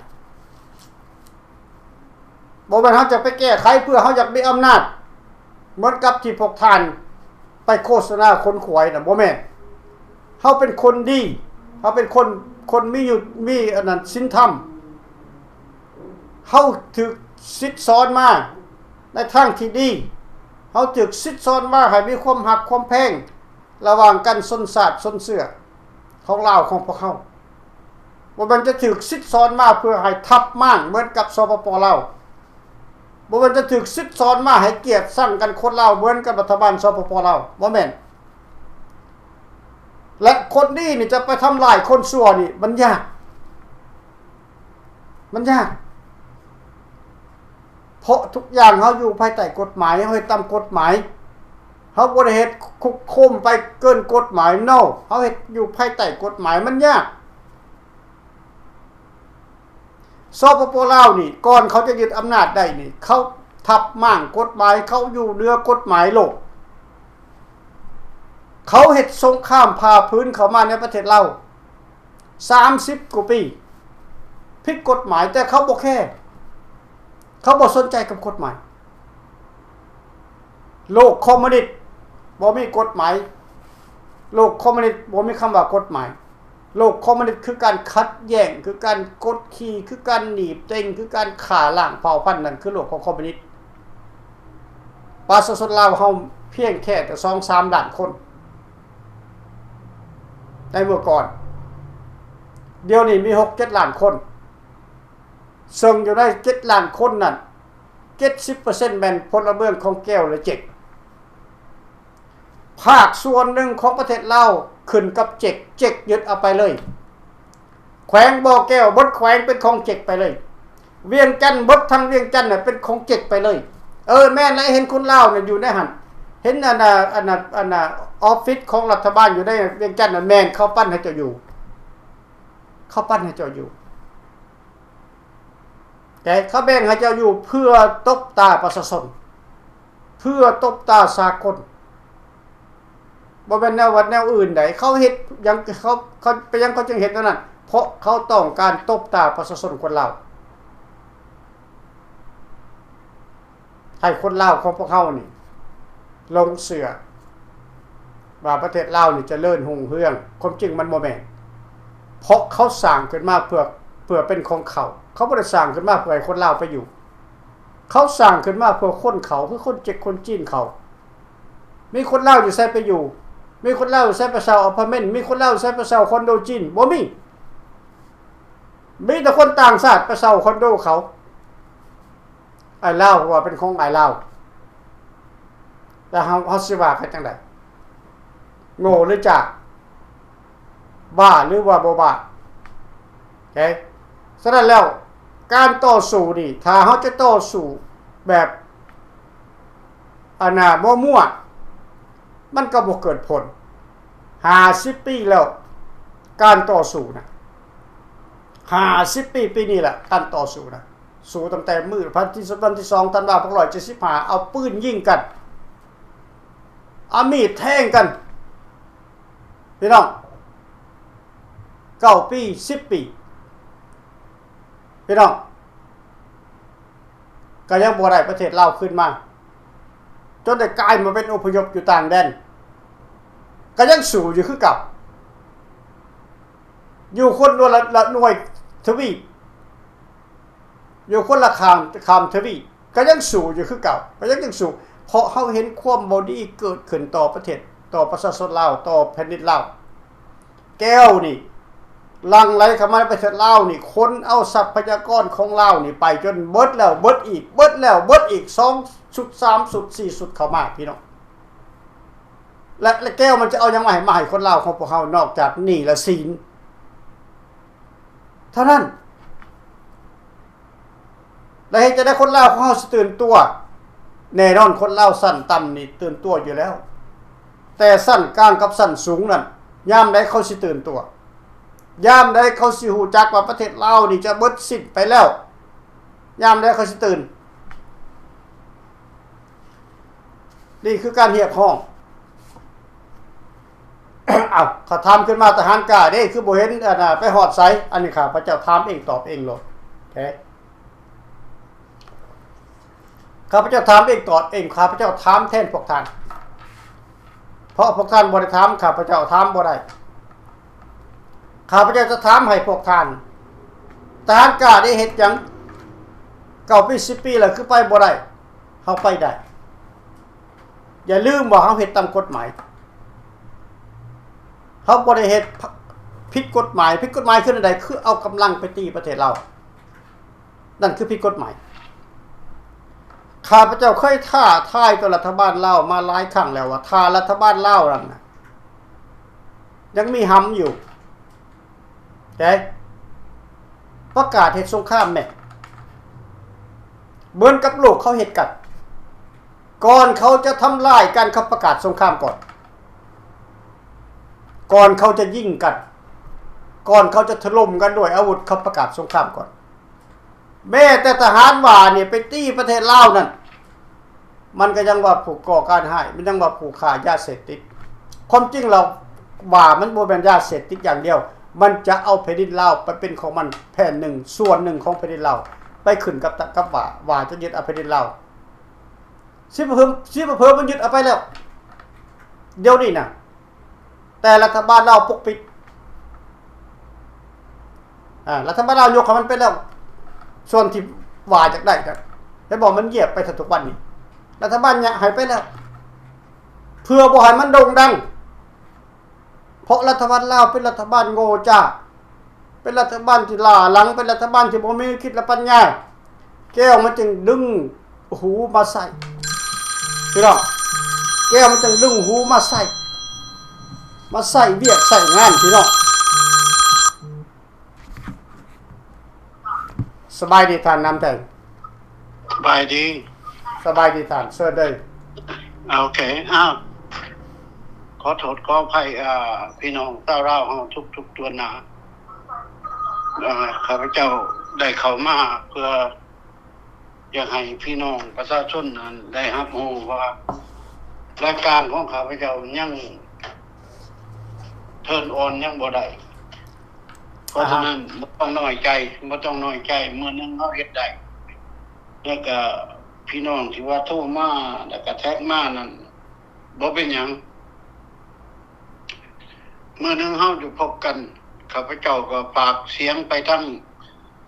ບໍ່ແມ່ນເຮົາຈະໄປແກ້ໄຂເພື່ອເຮົາຢາກມີອຳນາດ ເໝືອນກັບທີ່ພວກທ່ານໄປໂຄສະນາຂົນຂວາຍນະ, ບໍ່ແມ່ນ. ເຮົາເປັນຄົນດີ, ເຮົາເປັນຄົນ ຄົນມີຢູ່ ມີອັນນັ້ນ ສິນທຳ. ເຮົາຖືກສິດສອນມາໃນທາງທີ່ດີ, ເຮົາຖືກສິດສອນມາໃຫ້ມີຄວາມຮັກຄວາມແພງ ລະຫວ່າງກັນຊົນຊາດຊົນເຊື້ອຂອງລາວຂອງພວກເຮົາ. ບໍ່ແມ່ນຈະຖືກສິດສອນມາເພື່ອໃຫ້ທັບມ້າງເໝືອນກັບ ສປປ ລາວ. ບໍ່ແມ່ນຈະຖືກສິດສອນມາໃຫ້ກຽດຊັງກັນຄົນລາວເໝືອນກັບລັດຖະບານ ສປປ ລາວ. ບໍ່ແມ່ນ. ແລະ ຄົນດີນີ້ຈະໄປທຳລາຍຄົນຊົ່ວນີ້ ມັນຍາກ. ມັນຍາກ. ເພາະທຸກຢ່າງເຮົາຢູ່ພາຍໃຕ້ກົດໝາຍ, ເຮົາເຮັດຕາມກົດໝາຍ. ເຮົາບໍ່ໄດ້ເຮັດຄຸກຄົມໄປເກີນກົດໝາຍ. No, ເຮົາເຮັດຢູ່ພາຍໃຕ້ກົດໝາຍ. ມັນຍາກ. ສປປ ລາວນີ້ ກ່ອນເຂົາຈະຍຶດອຳນາດໄດ້ນີ້ ເຂົາທັບມ້າງກົດໝາຍ, ເຂົາຢູ່ເໜືອກົດໝາຍໂລກ. ເຂົາເຮັດສົງຄາມຜ່າພື້ນເຂົ້າມາໃນປະເທດລາວ ສາມສິບກວ່າປີ ຜິດກົດໝາຍ, ແຕ່ເຂົາບໍ່ແຄ, ເຂົາບໍ່ສົນໃຈກັບກົດໝາຍ. ໂລກຄອມມູນິດບໍ່ມີກົດໝາຍ, ໂລກຄອມມູນິດບໍ່ມີຄຳວ່າກົດໝາຍ. ໂລກຄອມມູນິດຄືການຂັດແຍ່ງ, ຄືການກົດຂີ່, ຄືການໜີບເຕັງ, ຄືການຂ້າລ້າງເຜົ່າພັນ, ນັ້ນຄືໂລກຂອງຄອມມູນິດ. ປະຊາຊົນລາວເຮົາພຽງແຄ່ແຕ່ສອງສາມລ້ານຄົນ ໃນເມື່ອກ່ອນ. ດຽວນີ້ມີຫົກເຈັດລ້ານຄົນ ເຊິ່ງຢູ່ໃນເຈັດລ້ານຄົນນັ້ນ ເຈັດສິບເປີເຊັນແມ່ນພົນລະເມືອງຂອງແກວ ແລະ ເຈັກ. ພາກສ່ວນໜຶ່ງຂອງປະເທດລາວຂຶ້ນກັບເຈັກ, ເຈັກຍຶດເອົາໄປເລີຍ. ແຂວງບໍ່ແກ້ວເບິດແຂວງເປັນຂອງເຈັກໄປເລີຍ. ວຽງຈັນເບິດທັງວຽງຈັນນະເປັນຂອງເຈັກໄປເລີຍ. ເອີ ແມ່ນແຫຼະ ເຫັນຄົນລາວນະຢູ່ໃນຫັ້ນ, ເຫັນອັນນະ ອັນນະ ອັນນະ ອອບຟິດຂອງລັດຖະບານຢູ່ໃນວຽງຈັນນະ ແມ່ນເຂົາປັນໃຫ້ເຈົ້າຢູ່, ເຂົາປັນໃຫ້ເຈົ້າຢູ່. ແຕ່ເຂົາແບ່ງໃຫ້ເຈົ້າຢູ່ເພື່ອຕົບຕາປະຊາຊົນ, ເພື່ອຕົບຕາສາກົນ. ບໍ່ແມ່ນແນວວັດແນວອື່ນໃດ. ເຂົາເຮັດຫຍັງ ເຂົາ ເຂົາ ເປັນຫຍັງເຂົາຈຶ່ງເຮັດແນວນັ້ນ? ເພາະເຂົາຕ້ອງການຕົບຕາປະຊາຊົນຄົນລາວ. ໃຫ້ຄົນລາວຂອງພວກເຮົານີ້ຫຼົງເຊື່ອວ່າປະເທດລາວນີ້ຈະເລີນຮຸ່ງເຮືອງ. ຄວາມຈິງມັນບໍ່ແມ່ນ, ເພາະເຂົາສ້າງຂຶ້ນມາເພື່ອ ເພື່ອເປັນຂອງເຂົາ. ເຂົາບໍ່ໄດ້ສ້າງຂຶ້ນມາເພື່ອໃຫ້ຄົນລາວໄປຢູ່. ເຂົາສ້າງຂຶ້ນມາເພື່ອຄົນເຂົາ, ຄືຄົນເຈັກຄົນຈີນເຂົາ. ມີຄົນລາວຢູ່ໃສໄປຢູ່? ມີຄົນລາວຢູ່ໃສໄປເຊົ່າອາພາດເມັນ? ມີຄົນລາວຢູ່ໃສໄປເຊົ່າຄອນໂດຈີນ? ບໍ່ມີ. ມີແຕ່ຄົນຕ່າງຊາດໄປເຊົ່າຄອນໂດເຂົາ. ອ້າຍລາວວ່າເປັນຂອງອ້າຍລາວ. ແຕ່ເຮົາ ເຮົາຊິວ່າກັນຈັ່ງໃດ? ໂງ່ຫຼືຈ້າ? ບ້າຫຼືວ່າບໍ່ບ້າ? ໂອເຄ. ສະນັ້ນແລ້ວ ການຕໍ່ສູ້ນີ້ ຖ້າເຮົາຈະຕໍ່ສູ້ແບບ ອັນນ່າ ມົວໆ ມັນກໍບໍ່ເກີດຜົນ. ຫ້າສິບປີແລ້ວ ການຕໍ່ສູ້ນະ, ຫ້າສິບປີ ປີນີ້ແຫຼະ ການຕໍ່ສູ້ນະ. ສູ້ຕັ້ງແຕ່ມື້ວັນທີ ວັນທີສອງທັນວາ ພັນເກົ້າຮ້ອຍເຈັດສິບຫ້າ ເອົາປືນຍິງກັນ, ເອົາມີດແທງກັນ ພີ່ນ້ອງ, ເກົ້າປີ ສິບປີ ພີ່ນ້ອງ, ກໍຍັງບໍ່ໄດ້ປະເທດລາວຄືນມາ, ຈົນໄດ້ກາຍມາເປັນອົບພະຍົບຢູ່ຕ່າງແດນ, ກໍຍັງສູ້ຢູ່ຄືເກົ່າ, ຢູ່ຄົນລະ ລະໜ່ວຍທະວີບ, ຢູ່ຄົນລະຂ້າມ ຂ້າມທະວີບ, ກໍຍັງສູ້ຢູ່ຄືເກົ່າ, ກໍຍັງ ຍັງສູ້, ເພາະເຮົາເຫັນຄວາມບໍ່ດີເກີດຂຶ້ນຕໍ່ປະເທດ, ຕໍ່ປະຊາຊົນລາວ, ຕໍ່ແຜ່ນດິນລາວ. ແກ້ວນີ້ຫຼັ່ງໄຫຼເຂົ້າມາໃນປະເທດລາວນີ້, ຂົນເອົາຊັບພະຍາກອນຂອງລາວນີ້ໄປຈົນເບິດແລ້ວເບິດອີກ, ເບິດແລ້ວເບິດອີກ, ສອງຊຸດ, ສາມຊຸດ, ສີ່ຊຸດເຂົ້າມາ, ພີ່ນ້ອງ. ແລະ ແລະ ແກ້ວມັນຈະເອົາຫຍັງມາໃຫ້, ມາໃຫ້ຄົນລາວຂອງພວກເຮົາ ນອກຈາກໜີ້ ແລະ ສິນເທົ່ານັ້ນ? ແລ້ວເຮັດຈັ່ງໃດຄົນລາວຂອງເຮົາຊິຕື່ນຕົວ? ແນ່ນອນຄົນລາວຊັ້ນຕ່ຳນີ້ຕື່ນຕົວຢູ່ແລ້ວ, ແຕ່ຊັ້ນກາງກັບຊັ້ນສູງນັ້ນ ຍາມໃດເຂົາຊິຕື່ນຕົວ? ຍາມໃດເຂົາຊິຮູ້ຈັກວ່າປະເທດລາວນີ້ຈະເບິດສິ້ນໄປແລ້ວ? ຍາມໃດເຂົາຊິຕື່ນ? ນີ້ຄືການຮຽກຮ້ອງ. ເອົ້າ ເຂົາຖາມຂຶ້ນມາ ທະຫານກ້າເດ້ ຄືບໍ່ເຫັນ ອັນນ່າ ໄປຮອດໃສ? ອັນນີ້ຂ້າພະເຈົ້າຖາມເອງຕອບເອງໂລດ. ເອີ ຂ້າພະເຈົ້າຖາມເອງຕອບເອງ, ຂ້າພະເຈົ້າຖາມແທນພວກທ່ານ. ເພາະພວກທ່ານບໍ່ໄດ້ຖາມ, ຂ້າພະເຈົ້າຖາມບໍ່ໄດ້. ຂ້າພະເຈົ້າຈະຖາມໃຫ້ພວກທ່ານ, ທະຫານກ້າໄດ້ເຮັດຫຍັງ ເກົ້າປີ ສິບປີແລ້ວ ຄືໄປບໍ່ໄດ້? ເຮົາໄປໄດ້. ຢ່າລືມວ່າເຮົາເຮັດຕາມກົດໝາຍ. ເຮົາບໍ່ໄດ້ເຮັດ ພ- ຜິດກົດໝາຍ. ຜິດກົດໝາຍຄືອັນໃດ? ຄືເອົາກຳລັງໄປຕີປະເທດລາວ. ນັ້ນຄືຜິດກົດໝາຍ. ຂ້າພະເຈົ້າເຄີຍທ້າທາຍຕໍ່ລັດຖະບານລາວມາຫຼາຍຄັ້ງແລ້ວວ່າ ຖ້າລັດຖະບານລາວນັ້ນນະ ຍັງມີຫຳຢູ່ ເດ້ ປະກາດເຮັດສົງຄາມແມ້. ເໝືອນກັບໂລກເຂົາເຮັດກັນ. ກ່ອນເຂົາຈະທຳລາຍກັນ ເຂົາປະກາດສົງຄາມກ່ອນ. ກ່ອນເຂົາຈະຍິງກັນ, ກ່ອນເຂົາຈະຖະຫຼົ່ມກັນດ້ວຍອາວຸດ, ເຂົາປະກາດສົງຄາມກ່ອນ. ແມ້ແຕ່ທະຫານຫວ້ານີ້ໄປຕີປະເທດລາວນັ້ນ, ມັນກໍຍັງວ່າຜູ້ກໍ່ການຮ້າຍ, ມັນຍັງວ່າຜູ້ຄ້າຢາເສບຕິດ. ຄວາມຈິງແລ້ວຫວ້າມັນບໍ່ແມ່ນຢາເສບຕິດຢ່າງດຽວ, ມັນຈະເອົາແຜ່ນດິນລາວໄປເປັນຂອງມັນແຜ່ນໜຶ່ງ, ສ່ວນໜຶ່ງຂອງແຜ່ນດິນລາວ, ໄປຂຶ້ນກັບ ກັບຫວ້າ, ຫວ້າຈະຍຶດເອົາແຜ່ນດິນລາວ. ສິບອຳເພີ ສິບອຳເພີມັນຍຶດເອົາໄປແລ້ວ. ດຽວນີ້ນະ ແຕ່ລັດຖະບານລາວປົກປິດ. ອາ ລັດຖະບານລາວຍົກໃຫ້ມັນໄປແລ້ວ. ສ່ວນທີ່ວ່າຢາກໄດ້ນະ ເຫັນບໍ່? ມັນງຽບໄປເຖິງທຸກວັນນີ້. ລັດຖະບານຍະໃຫ້ໄປແລ້ວ ເພື່ອບໍ່ໃຫ້ມັນໂດ່ງດັງ. ເພາະລັດຖະບານລາວເປັນລັດຖະບານໂງ່ຈ້າ. ເປັນລັດຖະບານທີ່ລ້າຫຼັງ, ເປັນລັດຖະບານທີ່ບໍ່ມີຄິດ ແລະ ປັນຍາ. ແກ້ວມັນຈຶ່ງດຶງຫູມາໃສ່ ພີ່ນ້ອງ, ແກ້ວມັນຈຶ່ງດຶງຫູມາໃສ່ ມາໃສ່ວຽກໃສ່ງານ ພີ່ນ້ອງ. ສະບາຍດີທ່ານນຳແພງ. ສະບາຍດີ. ສະບາຍດີທ່ານ, ເຊີນເດີ. ໂອເຄ, ອ້າວ ຂໍໂທດຂໍອະໄພ ເອີ ພີ່ນ້ອງຊາວລາວເຮົາທຸກໆຕົວໜ້າ. ເອີ ຂ້າພະເຈົ້າໄດ້ເຂົ້າມາເພື່ອຢາກໃຫ້ພີ່ນ້ອງປະຊາຊົນນັ້ນໄດ້ຮັບຮູ້ວ່າ ລາຍການຂອງຂ້າພະເຈົ້າຍັງເທີນອອນຍັງບໍ່ໄດ້. ເພາະສະນັ້ນ ອ່າຮະ ບໍ່ຕ້ອງນ້ອຍໃຈ, ບໍ່ຕ້ອງນ້ອຍໃຈ, ມື້ໜຶ່ງເຮົາເຮັດໄດ້. ແລ້ວກະພີ່ນ້ອງທີ່ວ່າໂທມາ ແລ້ວກະແທັກມານັ້ນ ບໍ່ເປັນຫຍັງ, ມື້ໜຶ່ງເຮົາຈະພົບກັນ. ຂ້າພະເຈົ້າກໍຝາກສຽງໄປທາງ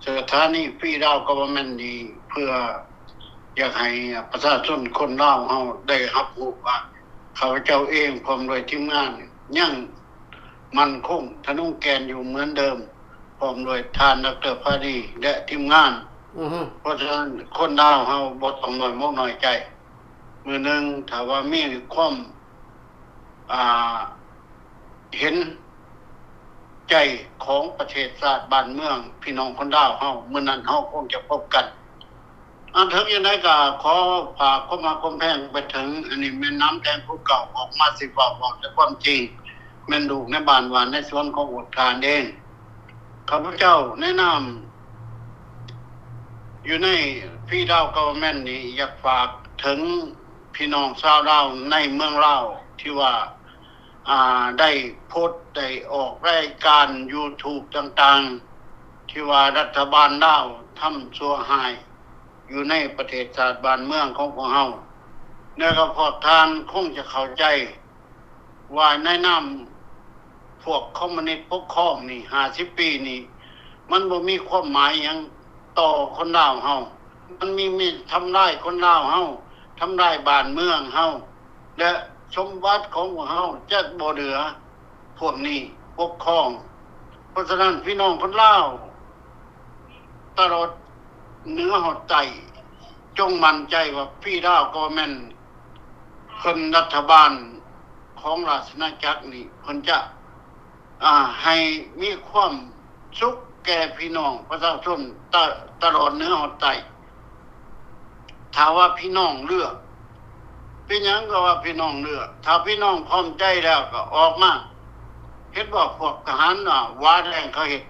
ສະຖານີຟຣີດາວກະເວີນເມັນນີ້ ເພື່ອຢາກໃຫ້ປະຊາຊົນຄົນລາວເຮົາໄດ້ຮັບຮູ້ວ່າ ຂ້າພະເຈົ້າເອງພ້ອມດ້ວຍທີມງານຍັງໝັ້ນຄົງທະນົງແກ່ນຢູ່ເໝືອນເດີມ ພ້ອມດ້ວຍທ່ານ ດຣ ພາດີ ແລະ ທີມງານ. ອືຮຶ ເພາະສະນັ້ນ ຄົນລາວເຮົາບໍ່ຕ້ອງນ້ອຍອົກນ້ອຍໃຈ. ມື້ໜຶ່ງຖ້າວ່າມີຄວາມ ອ່າ ເຫັນໃຈຂອງປະເທດຊາດບ້ານເມືອງ ພີ່ນ້ອງຄົນລາວເຮົາ, ມື້ນັ້ນເຮົາຄົງຈະພົບກັນ. ອັນເຖິງຢ່າງໃດກໍຂໍຝາກຄວາມຮັກຄວາມແພງໄປເຖິງ, ອັນນີ້ແມ່ນນຳແດງຜູ້ເກົ່າອອກມາຊິເວົ້າ ເວົ້າແຕ່ຄວາມຈິງ, ແມ່ນລູກໃນບ້ານຫວານໃນສວນຂອງພວກທ່ານເອງ. ຂ້າພະເຈົ້າໃນນາມຢູ່ໃນຟຣີດາວກະເວີນເມັນນີ້ ຢາກຝາກເຖິງພີ່ນ້ອງຊາວລາວໃນເມືອງລາວ ທີ່ວ່າ ອ່າ ໄດ້ໂພສ ໄດ້ອອກລາຍການຢູທູບຕ່າງໆ ທີ່ວ່າລັດຖະບານລາວທຳຊົ່ວຮ້າຍຢູ່ໃນປະເທດຊາດບ້ານເມືອງຂອງພວກເຮົາ. ແລ້ວກໍພວກທ່ານຄົງຈະເຂົ້າໃຈວ່າໃນນາມພວກຄອມມູນິດປົກຄອງນີ້ ຫ້າສິບປີນີ້ ມັນບໍ່ມີຄວາມໝາຍຫຍັງຕໍ່ຄົນລາວເຮົາ. ມັນມີ ມີທຳລາຍຄົນລາວເຮົາ, ທຳລາຍບ້ານເມືອງເຮົາ ແລະ ສົມບັດຂອງພວກເຮົາຈະບໍ່ເຫຼືອພວກນີ້ປົກຄອງ. ເພາະສະນັ້ນ ພີ່ນ້ອງຄົນລາວຕະຫຼອດເໜືອຮອດໃຕ້ ຈົ່ງໝັ້ນໃຈວ່າຟຣີດາວກະເວີນເມັນ ເພິ່ນ ລັດຖະບານຂອງລາຊະອານາຈັກນີ້ ເພິ່ນຈະ ອ່າ ໃຫ້ມີຄວາມສຸກແກ່ພີ່ນ້ອງປະຊາຊົນ ຕະ ຕະຫຼອດເໜືອຮອດໃຕ້. ຖ້າວ່າພີ່ນ້ອງເລືອກ, ເປັນຫຍັງກໍວ່າພີ່ນ້ອງເລືອກ, ຖ້າພີ່ນ້ອງພ້ອມໃຈແລ້ວກໍອອກມາ. ເຫັນບໍ່ ພວກທະຫານ ອ່າ ຫວາແດງເຂົາເຮັດ,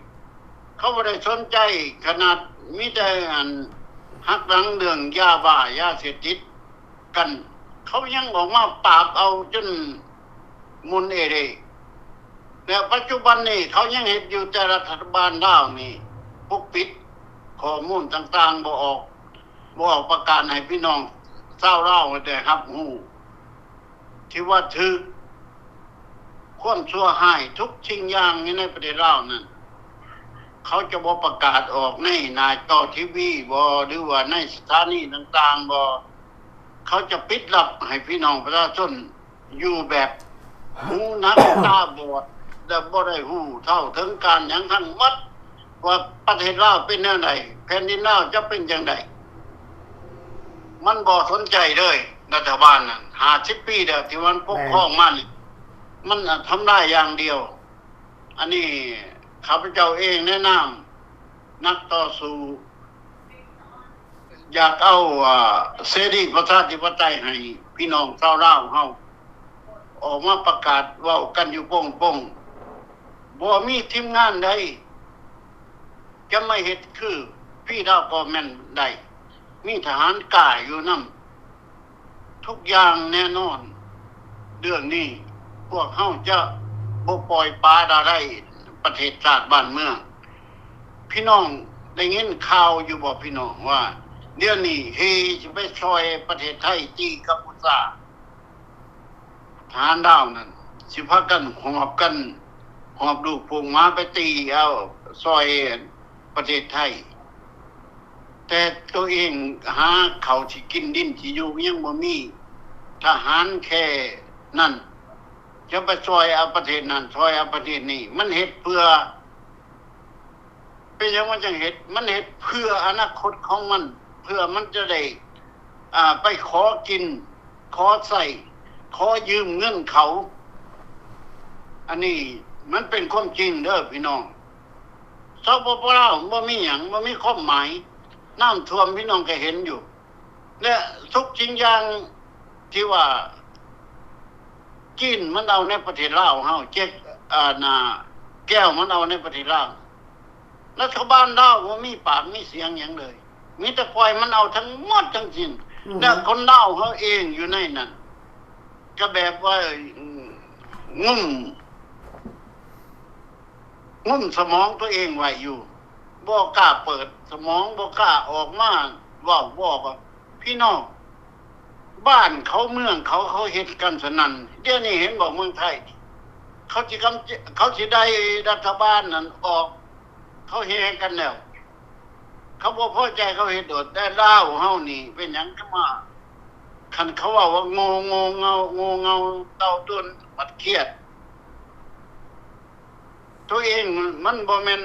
ເຂົາບໍ່ໄດ້ສົນໃຈຂະໜາດ ມີແຕ່ອັນຫັກຫຼັງເລື່ອງຢາບ້າ ຢາເສບຕິດ ກັນ, ເຂົາຍັງອອກມາປາບເອົາຈົນໝຸ່ນເອເດ. ແລະ ປັດຈຸບັນນີ້ເຂົາຍັງເຮັດຢູ່, ແຕ່ລັດຖະບານລາວນີ້ປົກປິດຂໍ້ມູນຕ່າງໆ ບໍ່ອອກ, ບໍ່ອອກປະກາດໃຫ້ພີ່ນ້ອງຊາວລາວໄດ້ຮັບຮູ້. ທີ່ວ່າຖືກຄວາມຊົ່ວຮ້າຍທຸກສິ່ງຢ່າງຢູ່ໃນປະເທດລາວນັ້ນ ເຂົາຈະບໍ່ປະກາດອອກໃນໜ້າຈໍທີວີບໍ ຫຼືວ່າໃນສະຖານີຕ່າງໆບໍ, ເຂົາຈະປິດລັບໃຫ້ພີ່ນ້ອງປະຊາຊົນຢູ່ແບບຫູໜັງຕາບອດ ແລະ ບໍ່ໄດ້ຮູ້ເທົ່າເຖິງການຫຍັງທັງໝົດ ວ່າປະເທດລາວເປັນແນວໃດ, ແຜ່ນດິນລາວຈະເປັນຈັ່ງໃດ. ມັນບໍ່ສົນໃຈເລີຍ ລັດຖະບານນັ້ນ ຫ້າສິບປີແລ້ວທີ່ມັນປົກຄອງມານີ້ ມັນທຳລາຍຢ່າງດຽວ. ອັນນີ້ຂ້າພະເຈົ້າເອງໃນນາມນັກຕໍ່ສູ້ ຢາກເອົາ ອາ ເສລີປະຊາທິປະໄຕໃຫ້ພີ່ນ້ອງຊາວລາວເຮົາອອກມາປະກາດເວົ້າກັນຢູ່ໂປ່ງໆ. ບໍ່ມີທີມງານໃດຈະມາເຮັດຄືຟຣີດາວກະເວີນເມັນໄດ້. ມີທະຫານກ້າຢູ່ນຳ ທຸກຢ່າງແນ່ນອນ. ເລື່ອງນີ້ພວກເຮົາຈະບໍ່ປ່ອຍປະລະໄລປະເທດຊາດບ້ານເມືອງ. ພີ່ນ້ອງໄດ້ຍິນຂ່າວຢູ່ບໍ່ພີ່ນ້ອງ ວ່າດຽວນີ້ເຮຊິໄປຊ່ອຍປະເທດໄທຕີກັມພູຊາ? ທະຫານລາວນັ້ນຊິພາກັນຫອບກັນ ຫອບລູກພວກໝາໄປຕີເອົາຊ່ອຍປະເທດໄທ, ແຕ່ໂຕເອງຫາເຂົ້າຊິກິນ ດິນຊິຢູ່ຍັງບໍ່ມີ. ທະຫານແຄ່ນັ້ນຈະໄປຊ່ອຍເອົາປະເທດນັ້ນ ຊ່ອຍເອົາປະເທດນີ້, ມັນເຮັດເພື່ອ ເປັນຫຍັງມັນຈັ່ງເຮັດ? ມັນເຮັດເພື່ອອະນາຄົດຂອງມັນ, ເພື່ອມັນຈະໄດ້ ອ່າ ໄປຂໍກິນ, ຂໍໃຊ້, ຂໍຢືມເງິນເຂົາ. ອັນນີ້ມັນເປັນຄວາມຈິງເດີພີ່ນ້ອງ. ສປປ ລາວບໍ່ມີຫຍັງ, ບໍ່ມີຄວາມໝາຍ. ນ້ຳຖ້ວມພີ່ນ້ອງກໍເຫັນຢູ່. ແລະ ທຸກສິ່ງຢ່າງທີ່ວ່າຈີນມັນເອົາໃນປະເທດລາວເຮົາ, ເຈັກ ອັນນ່າ ແກ້ວມັນເອົາໃນປະເທດລາວ, ລັດຖະບານລາວບໍ່ມີປາກມີສຽງຫຍັງເລີຍ, ມີແຕ່ປ່ອຍມັນເອົາທັງໝົດທັງສິ້ນ. ອືຮຶ. ແລະ ຄົນລາວເຮົາເອງຢູ່ໃນນັ້ນ ກໍແບບວ່າ ງຸ້ມ ງຸ້ມສະໝອງຕົວເອງໄວ້ຢູ່, ບໍ່ກ້າເປີດສະໝອງ, ບໍ່ກ້າອອກມາເວົ້າ, ເວົ້າວ່າ ພີ່ນ້ອງ, ບ້ານເຂົາເມືອງເຂົາ, ເຂົາເຮັດກັນສະໜັ່ນ. ດຽວນີ້ເຫັນບໍ່ ເມືອງໄທ ເຂົາຊິກຳ, ເຂົາຊິໄດ້ລັດຖະບານນັ້ນອອກ, ເຂົາແຫ່ກັນແລ້ວ. ເຂົາບໍ່ພໍໃຈເຂົາເຮັດໂດດ, ແຕ່ລາວເຮົານີ້ເປັນຫຍັງຄືມາ, ຄັນເຂົາເວົ້າວ່າໂງ່, ໂງ່ເຫງົາ, ໂງ່ເຫງົາເຕົ່າຕຸນ, ບັດຄຽດ. ຕົວເອງມັນບໍ່ແມ່ນ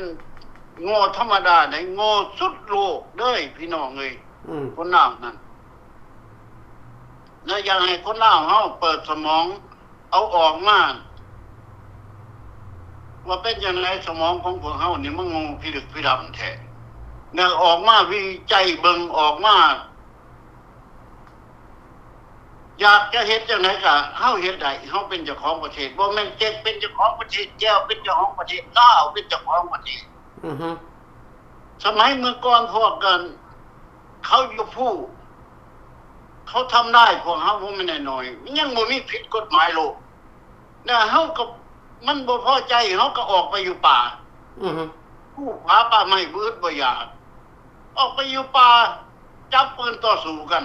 ໂງ່ທຳມະດາໃດ, ໂງ່ສຸດໂລກເດີພີ່ນ້ອງເອີຍ. ອືມ. ຄົນລາວນັ້ນ ແລະ ຢາກໃຫ້ຄົນລາວເຮົາເປີດສະໝອງ, ເອົາອອກມາ ວ່າເປັນຈັ່ງໃດສະໝອງຂອງພວກເຮົານີ້ມັນໂງ່ພິລຶກພິດຳແທ້. ແນວອອກມາວິໄຈເບິ່ງ, ອອກມາ ຢາກຈະເຮັດຈັ່ງໃດກະເຮົາເຮັດໄດ້, ເຮົາເປັນເຈົ້າຂອງປະເທດ, ບໍ່ແມ່ນເຈັກເປັນເຈົ້າຂອງປະເທດ, ແກ້ວເປັນເຈົ້າຂອງປະເທດ, ລາວເປັນເຈົ້າຂອງປະເທດ. ອືຮຶ. ສະໄໝເມື່ອກ່ອນພວກກັນ ເຂົາຢູ່ພູ ເຂົາທຳລາຍພວກເຮົາບໍ່ແມ່ນໜ້ອຍໆ, ມັນຍັງບໍ່ມີຜິດກົດໝາຍໂລກ. ແລ້ວເຮົາກໍ ມັນບໍ່ພໍໃຈ, ເຮົາກໍອອກໄປຢູ່ປ່າ. ອືຮຶ. ພູຜາປ່າໄມ້ບໍ່ອຶດບໍ່ຢາກ, ອອກໄປຢູ່ປ່າ ຈັບປືນຕໍ່ສູ້ກັນ.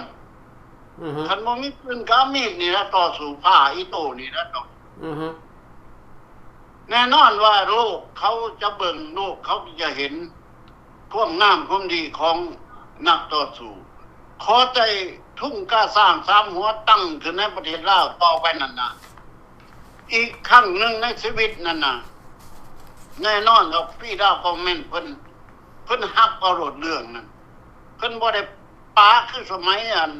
ອືຮຶ. ຄັນບໍ່ມີປືນກໍເອົາມີດນີ້ລະຕໍ່ສູ້, ພ້າອີໂຕ້ນີ້ລະຕໍ່. ອືຮຶ. ແນ່ນອນວ່າໂລກເຂົາຈະເບິ່ງ, ໂລກເຂົາຈະເຫັນ ຄວາມງາມຄວາມດີຂອງນັກຕໍ່ສູ້. ຂໍແຕ່ທຸງກາຊ້າງສາມຫົວຕັ້ງຂຶ້ນໃນປະເທດລາວຕໍ່ໄປນັ້ນນະ, ອີກຄັ້ງໜຶ່ງໃນຊີວິດນັ້ນນະ, ແນ່ນອນດອກ ຟຣີດາ ກໍແມ່ນເພິ່ນ, ເພິ່ນຮັບເອົາໂລດເລື່ອງນັ້ນ. ເພິ່ນບໍ່ໄດ້ປາຄືສະໄໝອັນ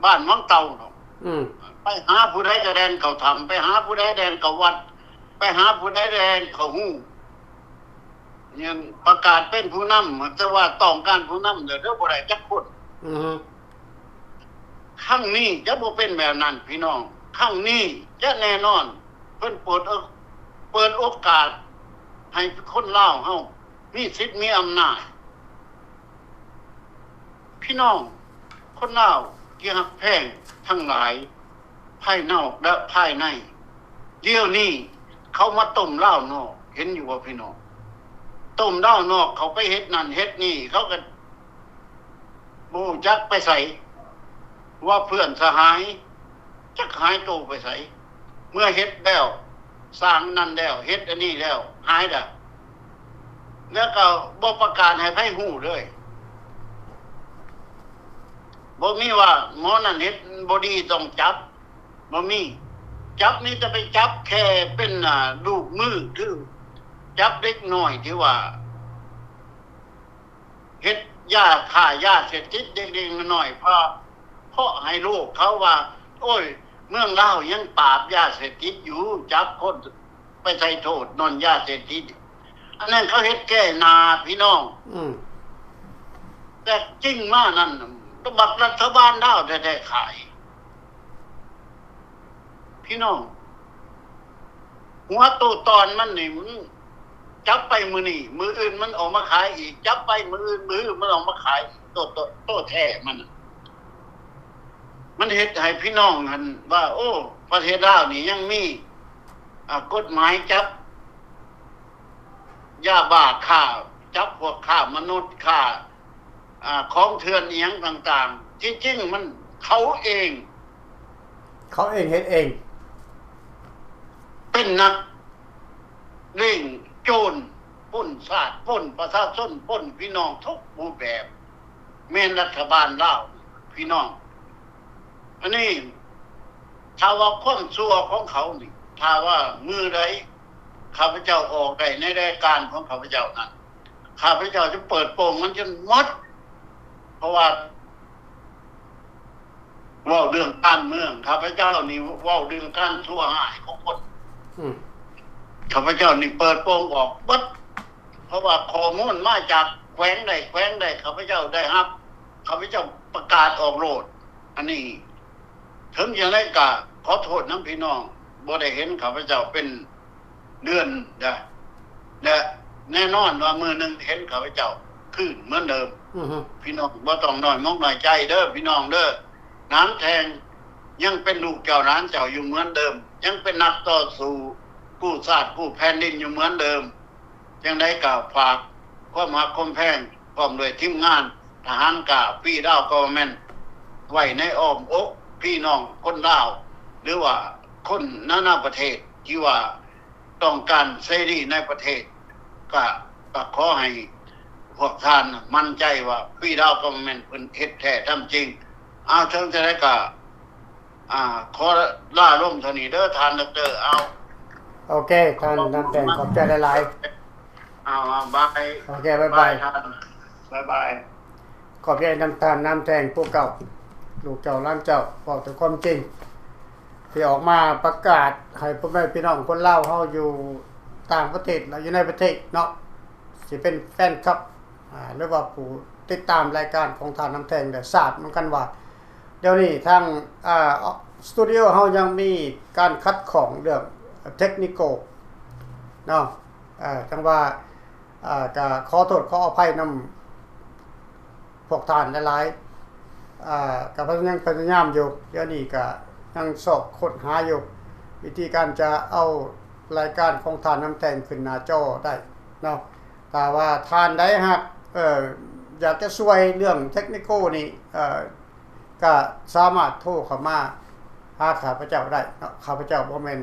ບ້ານວັງເຕົ່າເນາະ. ອືມ. ໄປຫາຜູ້ໃດກໍແລ່ນເຂົ້າຖ້ຳ, ໄປຫາຜູ້ໃດແລ່ນເຂົ້າວັດ, ໄປຫາຜູ້ໃດແລ່ນເຂົ້າຮູ. ຍັງປະກາດເປັນຜູ້ນຳ, ແຕ່ວ່າຕ້ອງການຜູ້ນຳເດີ, ບໍ່ໄດ້ຈັກຄົນ. ອືຮຶ. ຄັ້ງນີ້ຈະບໍ່ເປັນແບບນັ້ນພີ່ນ້ອງ, ຄັ້ງນີ້ຈະແນ່ນອນ. ເພິ່ນເປີດ, ເປີດໂອກາດໃຫ້ຄົນລາວເຮົາມີສິດມີອຳນາດ. ພີ່ນ້ອງຄົນລາວທີ່ຮັກແພງທັງຫຼາຍ ພາຍນອກ ແລະ ພາຍໃນ, ດຽວນີ້ເຂົາມາຕົ້ມລາວນອກ, ເຫັນຢູ່ບໍ່ພີ່ນ້ອງ? ຕົ້ມລາວນອກ, ເຂົາໄປເຮັດນັ້ນເຮັດນີ້, ເຂົາກໍບໍ່ຮູ້ຈັກໄປໃສ, ວ່າເພື່ອນສະຫາຍ ຈັກຫາຍໂຕໄປໃສ. ເມື່ອເຮັດແລ້ວ, ສ້າງນັ້ນແລ້ວ, ເຮັດອັນນີ້ແລ້ວ, ຫາຍລະ, ແລ້ວກໍບໍ່ປະກາດໃຫ້ໃຜຮູ້ເລີຍ. ບໍ່ມີວ່າໝໍນັ້ນເຮັດບໍ່ດີຕ້ອງຈັບ, ບໍ່ມີ. ຈັບມີແຕ່ໄປຈັບແຄ່ເປັນ ອ່າ ລູກມື, ຄືຈັບເດັກນ້ອຍທີ່ວ່າ ເຮັດຢາ ຄ້າຢາເສບຕິດເດັກໆນ້ອຍໆ ເພາະ ເພາະໃຫ້ໂລກເຂົາວ່າ ໂອ້ຍ ເມືອງລາວຍັງປາບຢາເສບຕິດຢູ່, ຈັບຄົນໄປໃສ່ໂທດນອນຢາເສບຕິດ. ອັນນັ້ນເຂົາເຮັດແກ້ໜ້າພີ່ນ້ອງ. ອືມ. ແຕ່ຈິງມານັ້ນ ບັກລັດຖະບານລາວແທ້ໆຂາຍ. ພີ່ນ້ອງ ຫົວໂຕຕອນມັນນີ້ ມັນຈັບໄປມື້ນີ້ ມື້ອື່ນມັນອອກມາຂາຍອີກ, ຈັບໄປມື້ອື່ນ ມື້ຮືມັນອອກມາຂາຍອີກ, ໂຕ, ໂຕ, ໂຕແທ້ມັນ. ມັນເຮັດໃຫ້ພີ່ນ້ອງຫັ້ນວ່າ ໂອ້ ປະເທດລາວນີ້ຍັງມີ ອາ ກົດໝາຍຈັບຢາບ້າ, ຄ້າ, ຈັບພວກຄ້າມະນຸດ, ຄ້າ ອາ ຂອງເຖື່ອນອີ່ຫຍັງຕ່າງໆ, ທີ່ຈິງມັນເຂົາເອງ, ເຂົາເອງເຮັດເອງ, ເປັນນັກເລ່ນໂຈນ, ປຸ້ນຊາດ, ປຸ້ນປະຊາຊົນ, ປຸ້ນພີ່ນ້ອງທຸກຮູບແບບ, ແມ່ນລັດຖະບານລາວ, ພີ່ນ້ອງ. ອັນນີ້ ຖ້າວ່າຄວາມຊົ່ວຂອງເຂົານີ້, ຖ້າວ່າມື້ໃດຂ້າພະເຈົ້າອອກໄດ້ໃນລາຍການຂອງຂ້າພະເຈົ້ານັ້ນ, ຂ້າພະເຈົ້າຈະເປີດໂປງມັນຈົນໝົດ ເພາະວ່າເວົ້າເລື່ອງການເມືອງ ຂ້າພະເຈົ້ານີ້ເວົ້າເລື່ອງການຊົ່ວຮ້າຍຂອງຄົນ. ອືມ ຂ້າພະເຈົ້ານີ້ເປີດໂປງອອກເບິດ ເພາະວ່າຂໍ້ມູນມາຈາກແຂວງໃດແຂວງໃດ ຂ້າພະເຈົ້າໄດ້ຮັບ ຂ້າພະເຈົ້າປະກາດອອກໂລດ. ອັນນີ້ເຖິງຈັ່ງໃດກໍຂໍໂທດນຳພີ່ນ້ອງ ບໍ່ໄດ້ເຫັນຂ້າພະເຈົ້າເປັນເດືອນ ແລະ ແລະ ແນ່ນອນວ່າມື້ໜຶ່ງເຫັນຂ້າພະເຈົ້າຄືນເໝືອນເດີມ. ອືຮຶ ພີ່ນ້ອງບໍ່ຕ້ອງນ້ອຍມອກນ້ອຍໃຈເດີ ພີ່ນ້ອງເດີ. ນາງແທ່ງຍັງເປັນລູກເຈົ້າຫຼານເຈົ້າຢູ່ເໝືອນເດີມ ຍັງເປັນນັກຕໍ່ສູ້ກູ້ຊາດກູ້ແຜ່ນດິນຢູ່ເໝືອນເດີມ. ຈັ່ງໃດກໍຝາກຄວາມຮັກຄວາມແພງ ພ້ອມດ້ວຍທີມງານທະຫານກ້າ Free Lao Government ໄວ້ໃນອ້ອມອົກພີ່ນ້ອງຄົນລາວ ຫຼືວ່າຄົນນານາປະເທດທີ່ວ່າຕ້ອງການເສລີໃນປະເທດ. ກໍ ກໍຂໍໃຫ້ພວກທ່ານໝັ້ນໃຈວ່າ Free Lao Government ເພິ່ນເຮັດແທ້ທຳຈິງ. ເອົາ ເຖິງຈັ່ງໃດກໍ ອ່າ ຂໍລາລົງເທົ່ານີ້ເດີທ່ານດັອກເຕີ. ເອົາ ໂອເຄ ທ່ານນຳແຕ່ງ ຂອບໃຈຫຼາຍໆ. ເອົາ ບາຍ. ໂອເຄ ບາຍບາຍ ບາຍທ່ານ ບາຍບາຍ. ຂອບໃຈນຳທ່ານນຳແຕ່ງຜູ້ເກົ່າ ລູກເຈົ້າຫຼານເຈົ້າ ເວົ້າແຕ່ຄວາມຈິງ ທີ່ອອກມາປະກາດໃຫ້ພໍ່ແມ່ພີ່ນ້ອງຄົນລາວເຮົາຢູ່ຕ່າງປະເທດ ແລະ ຢູ່ໃນປະເທດເນາະ ຊິເປັນແຟນຄລັບ ອ່າ ຫຼືວ່າຜູ້ຕິດຕາມລາຍການຂອງທ່ານນຳແທ່ງໄດ້ຊາບນຳກັນວ່າ ດຽວນີ້ທາງ ອ່າ ສະຕູດິໂອເຮົາຍັງມີການຂັດຂ້ອງເລື່ອງເທັກນິກອລເນາະ. ເອີ ຈັ່ງວ່າ ເອີ ກະຂໍໂທດຂໍອະໄພນຳພວກທ່ານຫຼາຍໆ. ເອີ ກະພະຍາຍາມ ພະຍາຍາມຢູ່ ດຽວນີ້ກະຍັງຊອກຄົ້ນຫາຢູ່ ວິທີການຈະເອົາລາຍການຂອງທ່ານນຳແທ່ງຂຶ້ນໜ້າຈໍໄດ້ເນາະ. ຖ້າວ່າທ່ານໃດຫາກ ເອີ ຢາກຈະຊ່ວຍເລື່ອງເທັກນິກອລນີ້ ເອີ ກໍສາມາດໂທເຂົ້າມາຫາຂ້າພະເຈົ້າໄດ້ເນາະ. ຂ້າພະເຈົ້າບໍ່ແມ່ນ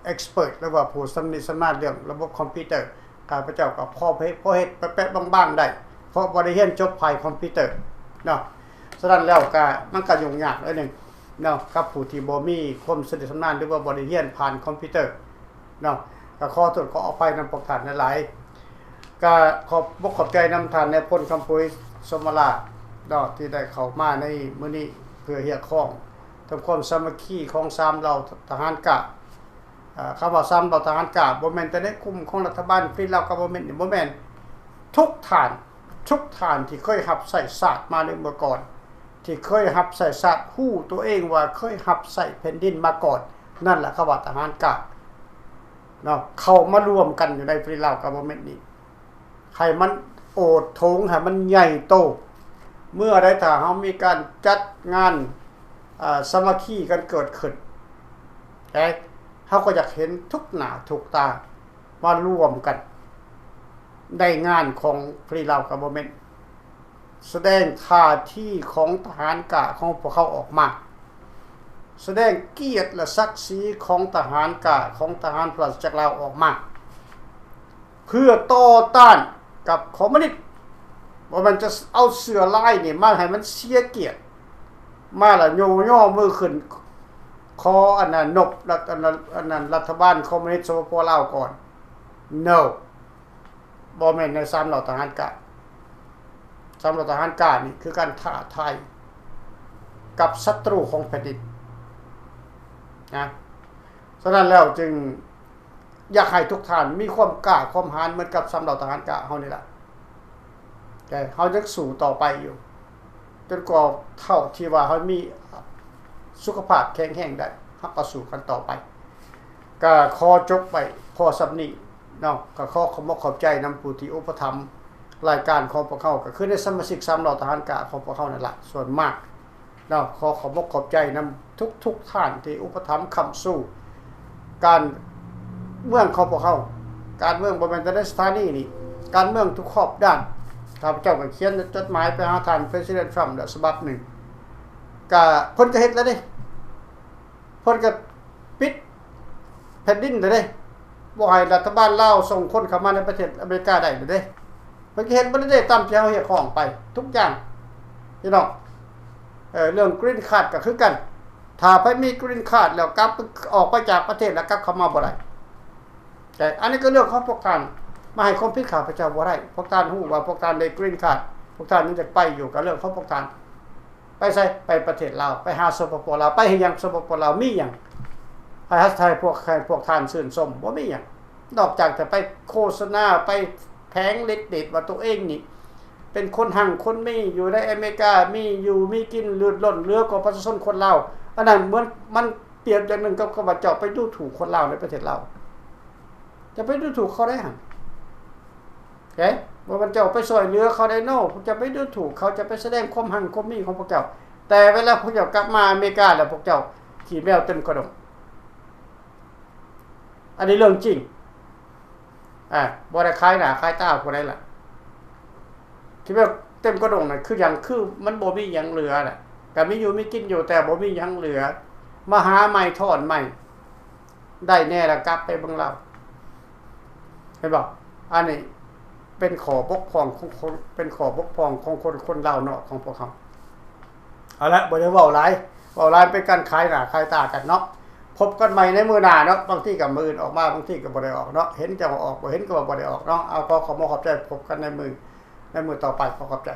ເອັກສະເປີດ ຫຼືວ່າຜູ້ຊຳນິຊຳນານເລື່ອງລະບົບຄອມພິວເຕີ. ຂ້າພະເຈົ້າກໍພໍເຮັດ ພໍເຮັດແປະໆບາງໆໄດ້ ເພາະບໍ່ໄດ້ຮຽນຈົບຝ່າຍຄອມພິວເຕີເນາະ. ສະນັ້ນແລ້ວກໍ ມັນກໍຫຍຸ້ງຍາກໜ້ອຍໜຶ່ງເນາະ ກັບຜູ້ທີ່ບໍ່ມີຄວາມຊຳນິຊຳນານ ຫຼືວ່າບໍ່ໄດ້ຮຽນຜ່ານຄອມພິວເຕີ. ເນາະ ກໍຂໍໂທດຂໍອະໄພນຳພວກທ່ານຫຼາຍໆ. ກໍຂອບອົກຂອບໃຈນຳທ່ານນາຍພົນຄຳປຸຍ ສົມມະລາດເນາະ ທີ່ໄດ້ເຂົ້າມາໃນມື້ນີ້ ເພື່ອຮຽກຮ້ອງເຖິງຄວາມສາມັກຄີຂອງສາມເຫຼົ່າທະຫານກ້າ. ເອີ ຄຳວ່າສາມເຫຼົ່າທະຫານກ້າ ບໍ່ແມ່ນແຕ່ໃນກຸ່ມຂອງລັດຖະບານ Free Lao Government ນີ້ ບໍ່ແມ່ນ ທຸກທ່ານ ທຸກທ່ານທີ່ເຄີຍຮັບໃຊ້ຊາດມາໃນເມື່ອກ່ອນ ທີ່ເຄີຍຮັບໃຊ້ຊາດ ຮູ້ຕົວເອງວ່າເຄີຍຮັບໃຊ້ແຜ່ນດິນມາກ່ອນ ນັ້ນແຫຼະເຂົາວ່າທະຫານກ້າເນາະ. ເຂົ້າມາລວມກັນຢູ່ໃນ Free Lao Government ນີ້ ໃຫ້ມັນໂອດໂຖງ ໃຫ້ມັນໃຫຍ່ໂຕ. ເມື່ອໃດຖ້າເຮົາມີການຈັດງານ ເອີ ສາມັກຄີກັນເກີດຂຶ້ນ ເຮົາກໍຢາກເຫັນທຸກໜ້າທຸກຕາ ມາລວມກັນໃນງານຂອງ Free Lao Government ສະແດງທ່າທີຂອງທະຫານກ້າຂອງພວກເຂົາອອກມາ, ສະແດງກຽດ ແລະ ສັກສີຂອງທະຫານກ້າຂອງທະຫານພະລາຊະຈັກລາວອອກມາ ເພື່ອຕໍ່ຕ້ານກັບຄອມມູນິດ. ບໍ່ແມ່ນຈະເອົາເສື້ອລາຍນີ້ມາໃຫ້ມັນເສຍກຽດ ມາລະໂຍຍໍມືຂຶ້ນ ຂໍອັນນັ້ນ ນົບລັດ ອັນນັ້ນ ອັນນັ້ນ ລັດຖະບານຄອມມູນິດ ສປປ ລາວ ກ່ອນ. No. ບໍ່ແມ່ນໃນສາມເຫຼົ່າທະຫານກ້າ. ສາມເຫຼົ່າທະຫານກ້ານີ້ຄືການທ້າທາຍກັບສັດຕູຂອງແຜ່ນດິນນະ. ສະນັ້ນແລ້ວຈຶ່ງຢາກໃຫ້ທຸກທ່ານມີຄວາມກ້າຄວາມຫານເໝືອນກັບສາມເຫຼົ່າທະຫານກ້າເຮົານີ້ລະ. ແຕ່ເຮົາຍັງສູ້ຕໍ່ໄປຢູ່ ຈົນກວ່າເທົ່າທີ່ວ່າເຮົາມີສຸຂະພາບແຂງແຮງໄດ້ ເຮົາກໍສູ້ກັນຕໍ່ໄປ. ກໍຂໍຈົບໄວ້ພໍສ່ຳນີ້ເນາະ. ກໍຂໍຂອບອົກຂອບໃຈນຳຜູ້ທີ່ອຸປະຖຳລາຍການຂອງພວກເຮົາ ກໍຄືໃນສະມາຊິກສາມເຫຼົ່າທະຫານກ້າຂອງພວກເຮົານັ້ນລະ ສ່ວນມາກເນາະ. ຂໍຂອບອົກຂອບໃຈນຳທຸກໆທ່ານທີ່ອຸປະຖຳຄ້ຳຊູການເມືອງຂອງພວກເຮົາ. ການເມືອງບໍ່ແມ່ນແຕ່ໃນສະຖານີນີ້ ການເມືອງທຸກຂອບດ້ານ. ຂ້າພະເຈົ້າກໍຂຽນຈົດໝາຍໄປຫາທ່ານ President Trump ແລ້ວສະບັບໜຶ່ງ ກະເພິ່ນກະເຮັດແລ້ວເດ້. ເພິ່ນກະປິດແຜ່ນດິນແລ້ວເດ້ ບໍ່ໃຫ້ລັດຖະບານລາວສົ່ງຄົນເຂົ້າມາໃນປະເທດອາເມລິກາໄດ້ແລ້ວເດ້. ເພິ່ນກະເຮັດໝົດແລ້ວເດ້ ຕາມທີ່ເຮົາຮຽກຮ້ອງໄປທຸກຢ່າງ ພີ່ນ້ອງ. ເອີ ເລື່ອງ Green Card ກະຄືກັນ ຖ້າໃຜມີ Green Card ແລ້ວກັບ ອອກໄປຈາກປະເທດແລ້ວກັບເຂົ້າມາບໍ່ໄດ້. ແຕ່ອັນນີ້ກໍເລື່ອງຂອງພວກທ່ານ ມາໃຫ້ຄວາມຜິດຂ້າພະເຈົ້າບໍ່ໄດ້. ພວກທ່ານຮູ້ວ່າພວກທ່ານໄດ້ Green Card ພວກທ່ານຍັງຈະໄປຢູ່ ກໍເລື່ອງຂອງພວກທ່ານ. ໄປໃສ? ໄປປະເທດລາວ. ໄປຫາ ສປປ ລາວ. ໄປເຮັດຫຍັງ? ສປປ ລາວມີຫຍັງໃຫ້ ໃຫ້ພວກ ໃຫ້ພວກທ່ານຊື່ນຊົມ? ບໍ່ມີຫຍັງ ນອກຈາກແຕ່ໄປໂຄສະນາ ໄປແຜງລິດເດດວ່າໂຕເອງນີ້ເປັນຄົນຮັ່ງຄົນມີ ຢູ່ໃນອາເມລິກາ ມີຢູ່ມີກິນ ເຫຼືອລົ້ນເຫຼືອກວ່າປະຊາຊົນຄົນລາວ. ອັນນັ້ນເໝືອນ ມັນປຽບຢ່າງໜຶ່ງກັບ ກັບວ່າເຈົ້າໄປດູຖູກຄົນລາວໃນປະເທດລາວ. ຈະໄປດູຖູກເຂົາໄດ້ຫັ້ນ. ເອີ ບໍ່ແມ່ນເຈົ້າໄປຊ່ວຍເຫຼືອເຂົາໄດ້ no. ພວກເຈົ້າໄປດູຖູກເຂົາ ຈະໄປສະແດງຄວາມຮັ່ງຄວາມມີຂອງພວກເຈົ້າ. ແຕ່ເວລາພວກເຈົ້າກັບມາອາເມລິກາແລ້ວ ພວກເຈົ້າຂີ້ແມວເຕັມກະດົງ. ອັນນີ້ເລື່ອງຈິງ. ອາ ບໍ່ໄດ້ຂາຍໜ້າຂາຍຕາຜູ້ໃດລະ. ທີ່ແບບເຕັມກະດົງນັ້ນຄືຫຍັງ? ຄືມັນບໍ່ມີຫຍັງເຫຼືອນະ. ກະມີຢູ່ມີກິນຢູ່ ແຕ່ບໍ່ມີຫຍັງເຫຼືອ. ມາຫາໃໝ່ຖອນໃໝ່ ໄດ້ແດ່ລະກັບໄປເບິ່ງລາວ. ເຫັນບໍ່? ອັນນີ້ເປັນຂໍ້ບົກຜ່ອງຂອງຄົນ ເປັນຂໍ້ບົກຜ່ອງຂອງຄົນ ຄົນລາວນອກຂອງພວກເຮົາ. ເອົາລະ ບໍ່ໄດ້ເວົ້າຫຼາຍ ເວົ້າຫຼາຍເປັນການຂາຍໜ້າຂາຍຕາກັນເນາະ. ພົບກັນໃໝ່ໃນມື້ໜ້າເນາະ. ບາງທີກໍມື້ອື່ນອອກມາ ບາງທີກໍບໍ່ໄດ້ອອກເນາະ. ເຫັນເຈົ້າວ່າອອກ ບໍ່ເຫັນກໍວ່າບໍ່ໄດ້ອອກເນາະ. ເອົາ ຂໍຂອບໃຈ ພົບກັນໃນມື້ ໃນມື້ຕໍ່ໄປ. ຂໍຂອບໃຈ.